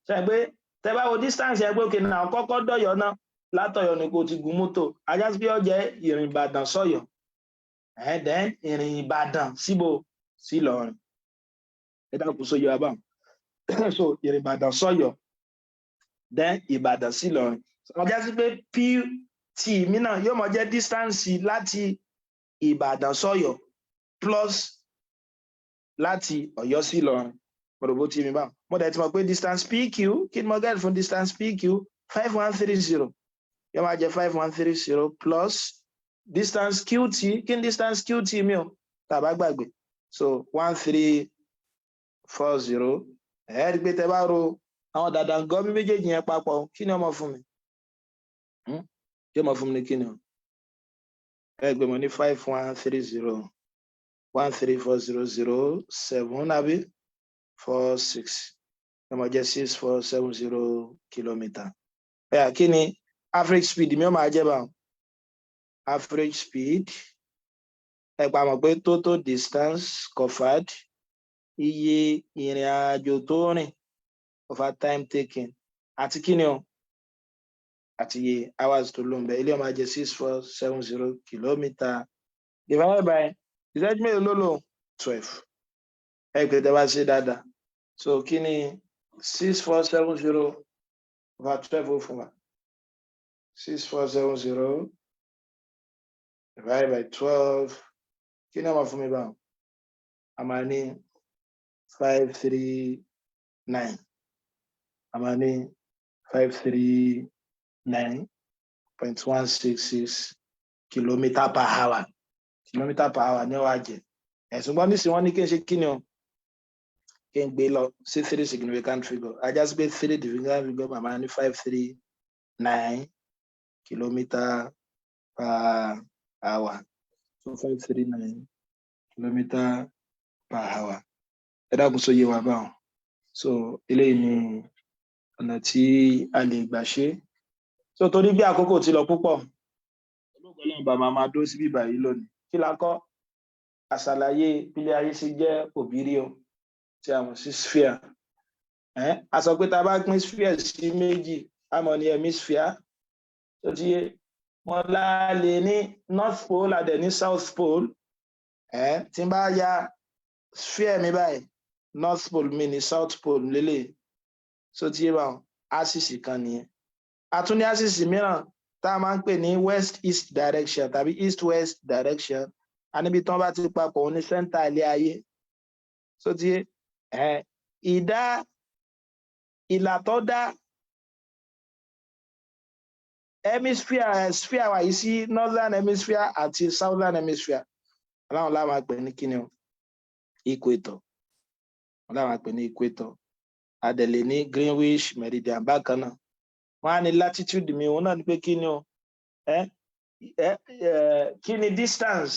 ṣe pé tẹ bá wo distance yẹn pé òkè náà kọ́kọ́ dọ̀yọ́ náà, látọ̀yọ́ ni kò ti gun mọ́tò, á já sí pé ó jẹ́ ìrìn Ìbàdàn sọ́yọ́, then ìrìn Ìbàdàn síbo? Sí Ìlọrin. Ẹ dákun, sóyè wa báwọn? So ìrìn Ìbàdàn sọ́yọ́, then Ìbàdàn sí Ìlọrin, á já sí pé PT mi náà yóò máa jẹ́ distance láti Ìbàdàn sọ́yọ́ plus láti Ọ̀yọ́ sí Ìlọrin. Mo rò bó ti mi báwọn. Mo dẹ̀ ti mọ̀ pé distance PQ, kí ni mo get fún distance PQ? 5130. Yóò máa jẹ́ 5130 plus distance QT. Kí ni distance QT mi o, tá a bá gbàgbé? So 1340. Ẹ rí i pé tẹ bá ro àwọn dàdàngọ́mí méjèèjì yẹn papọ̀, kí ni ó máa fún mi? Yóò máa fún mi ní kí ni o? Ẹ gbé mo ní 5130, 134007 àbí 46, yóò máa jẹ́ 6470 kilometre. Ẹ kí ni average speed mi ó máa jẹ́ báwọn? Average speed, ẹ pa mọ̀ pé total distance covered, iye ìrìn àjò tó rìn, over time taken, àti kí ni o? Àti iye hours tó lò ń bẹ. Ilé ó máa jẹ́ 6470 kilometre divided by ìṣẹ́jú mélòó ló lò? 12. Ẹ pé tẹ́ bá ṣe dáadáa, so kí ni 6470 over 12 ó fún wa? 6470 divided by 12, kí ni ó máa fún mi báwọn? A máa ní 539, a máa ní 539.166 kilometre per hour. Kilometre per hour ní ó wá jẹ́. Ẹ̀sùn gbọ́n nísìnyí, wọ́n ní kí n ṣe kí ni o? Kí n gbé lọ sí three significant figure. Á já sí pé three significant figure, màmá ní 539 kilometre per hour. So 539 kilometre per hour. Ẹ dákun, sóye wa báwọn? So eléyìí ni ọ̀nà tí a lè gbà ṣe. So torí bí àkókò ti lọ púpọ̀, olóògbé náà bá máa dúró síbí báyìí lónìí. Kí la kọ́? Àṣàlàyé bílé ayé ṣe jẹ́ òbírí o, tí a mọ̀ sí sphere. A sọ pé tá a bá pín sphere sí méjì, a mọ̀ ní hemisphere tó ti yé wọn láàlè ní north pole, a dẹ̀ ní south pole. Tí n bá ya sphere mi báyìí, north pole mi ní south pole lélẹ̀. So ti yé báwọn? Axis kan nìyẹn. A tún ní axis mìíràn tá a máa ń pè ní west east direction tàbí east west direction. A níbi tí wọ́n bá ti papọ̀, òun ní center ilé ayé. So ti yé ìdá ìlà tó dá hemisphere, sphere wa yìí sí northern hemisphere àti southern hemisphere, aláwọn láwọn máa pè ní kíni o? Equator. Wọn láwọn máa pè ní equator. A dẹ̀ lè ní Greenwich meridian bákan náà. Wọn á ní latitude mi, òun náà ní pé kíni o? Ẹ ẹ ẹ kí ni distance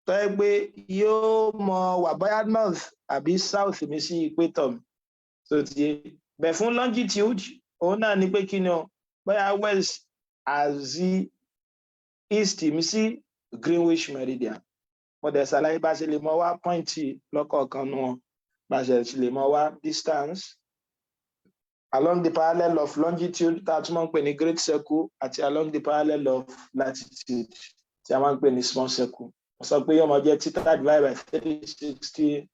tó yẹ pé yóò mọ wà, bóyá north àbí south mi sí equator mi? So ti yé bẹ̀. Fún longitude, òun náà ní pé kíni o? Bóyá west àti east mi sí Greenwich meridian. Mo dẹ̀ ṣàlàyé bá ṣe lè mọ wá point lọ́kọ̀ọ̀kan nu wọn, bá ṣe lè mọ wá distance along the parallel of longitude, tá a tún máa ń pè ní great circle, àti along the parallel of latitude, tí a máa ń pè ní small circle. Mo sọ pé yóò máa jẹ́ theta divided by 360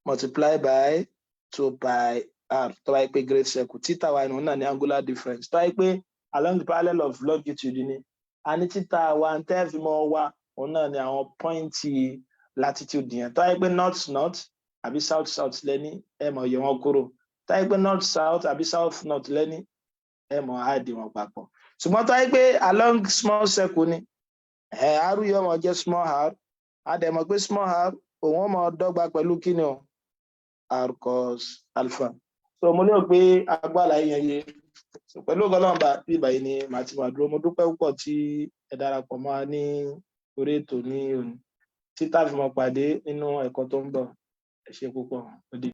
multiply by two pi r, tó bá yẹ pé great circle. Theta wa ìnù náà ní angular difference. Tó bá yẹ pé along the parallel of longitude ni, a ní theta wa ń tẹ́ fi mọ́ wa, òun náà ní àwọn point latitude yẹn. Tó bá yẹ pé north north àbí south south lẹ́ní, ẹ mọ̀ yọ wọn kúrò. Tó bá yẹ pé north south àbí south north lẹ́ní, ẹ mọ̀ add wọn papọ̀. Ṣùgbọ́n tó bá yẹ pé along small circle ni, ẹ r yóò mọ̀ jẹ́ small r. A dẹ̀ mọ̀ pé small r, òun ó mọ̀ dọ́gba pẹ̀lú kíni o? R cos alpha. So mo lérò pé agbára yẹn yé. So pẹ̀lú ọgọ́lọ́mọba, bí ìbàyìí ni màá ti máa dúró. Mo dúpẹ́ púpọ̀ tí ẹ darapọ̀ mọ́ wa ní orí ètò ní òní, títà fi mọ́ pàdé nínú ẹ̀kọ́ tó ń bọ̀. Ẹ ṣé púpọ̀, ó di.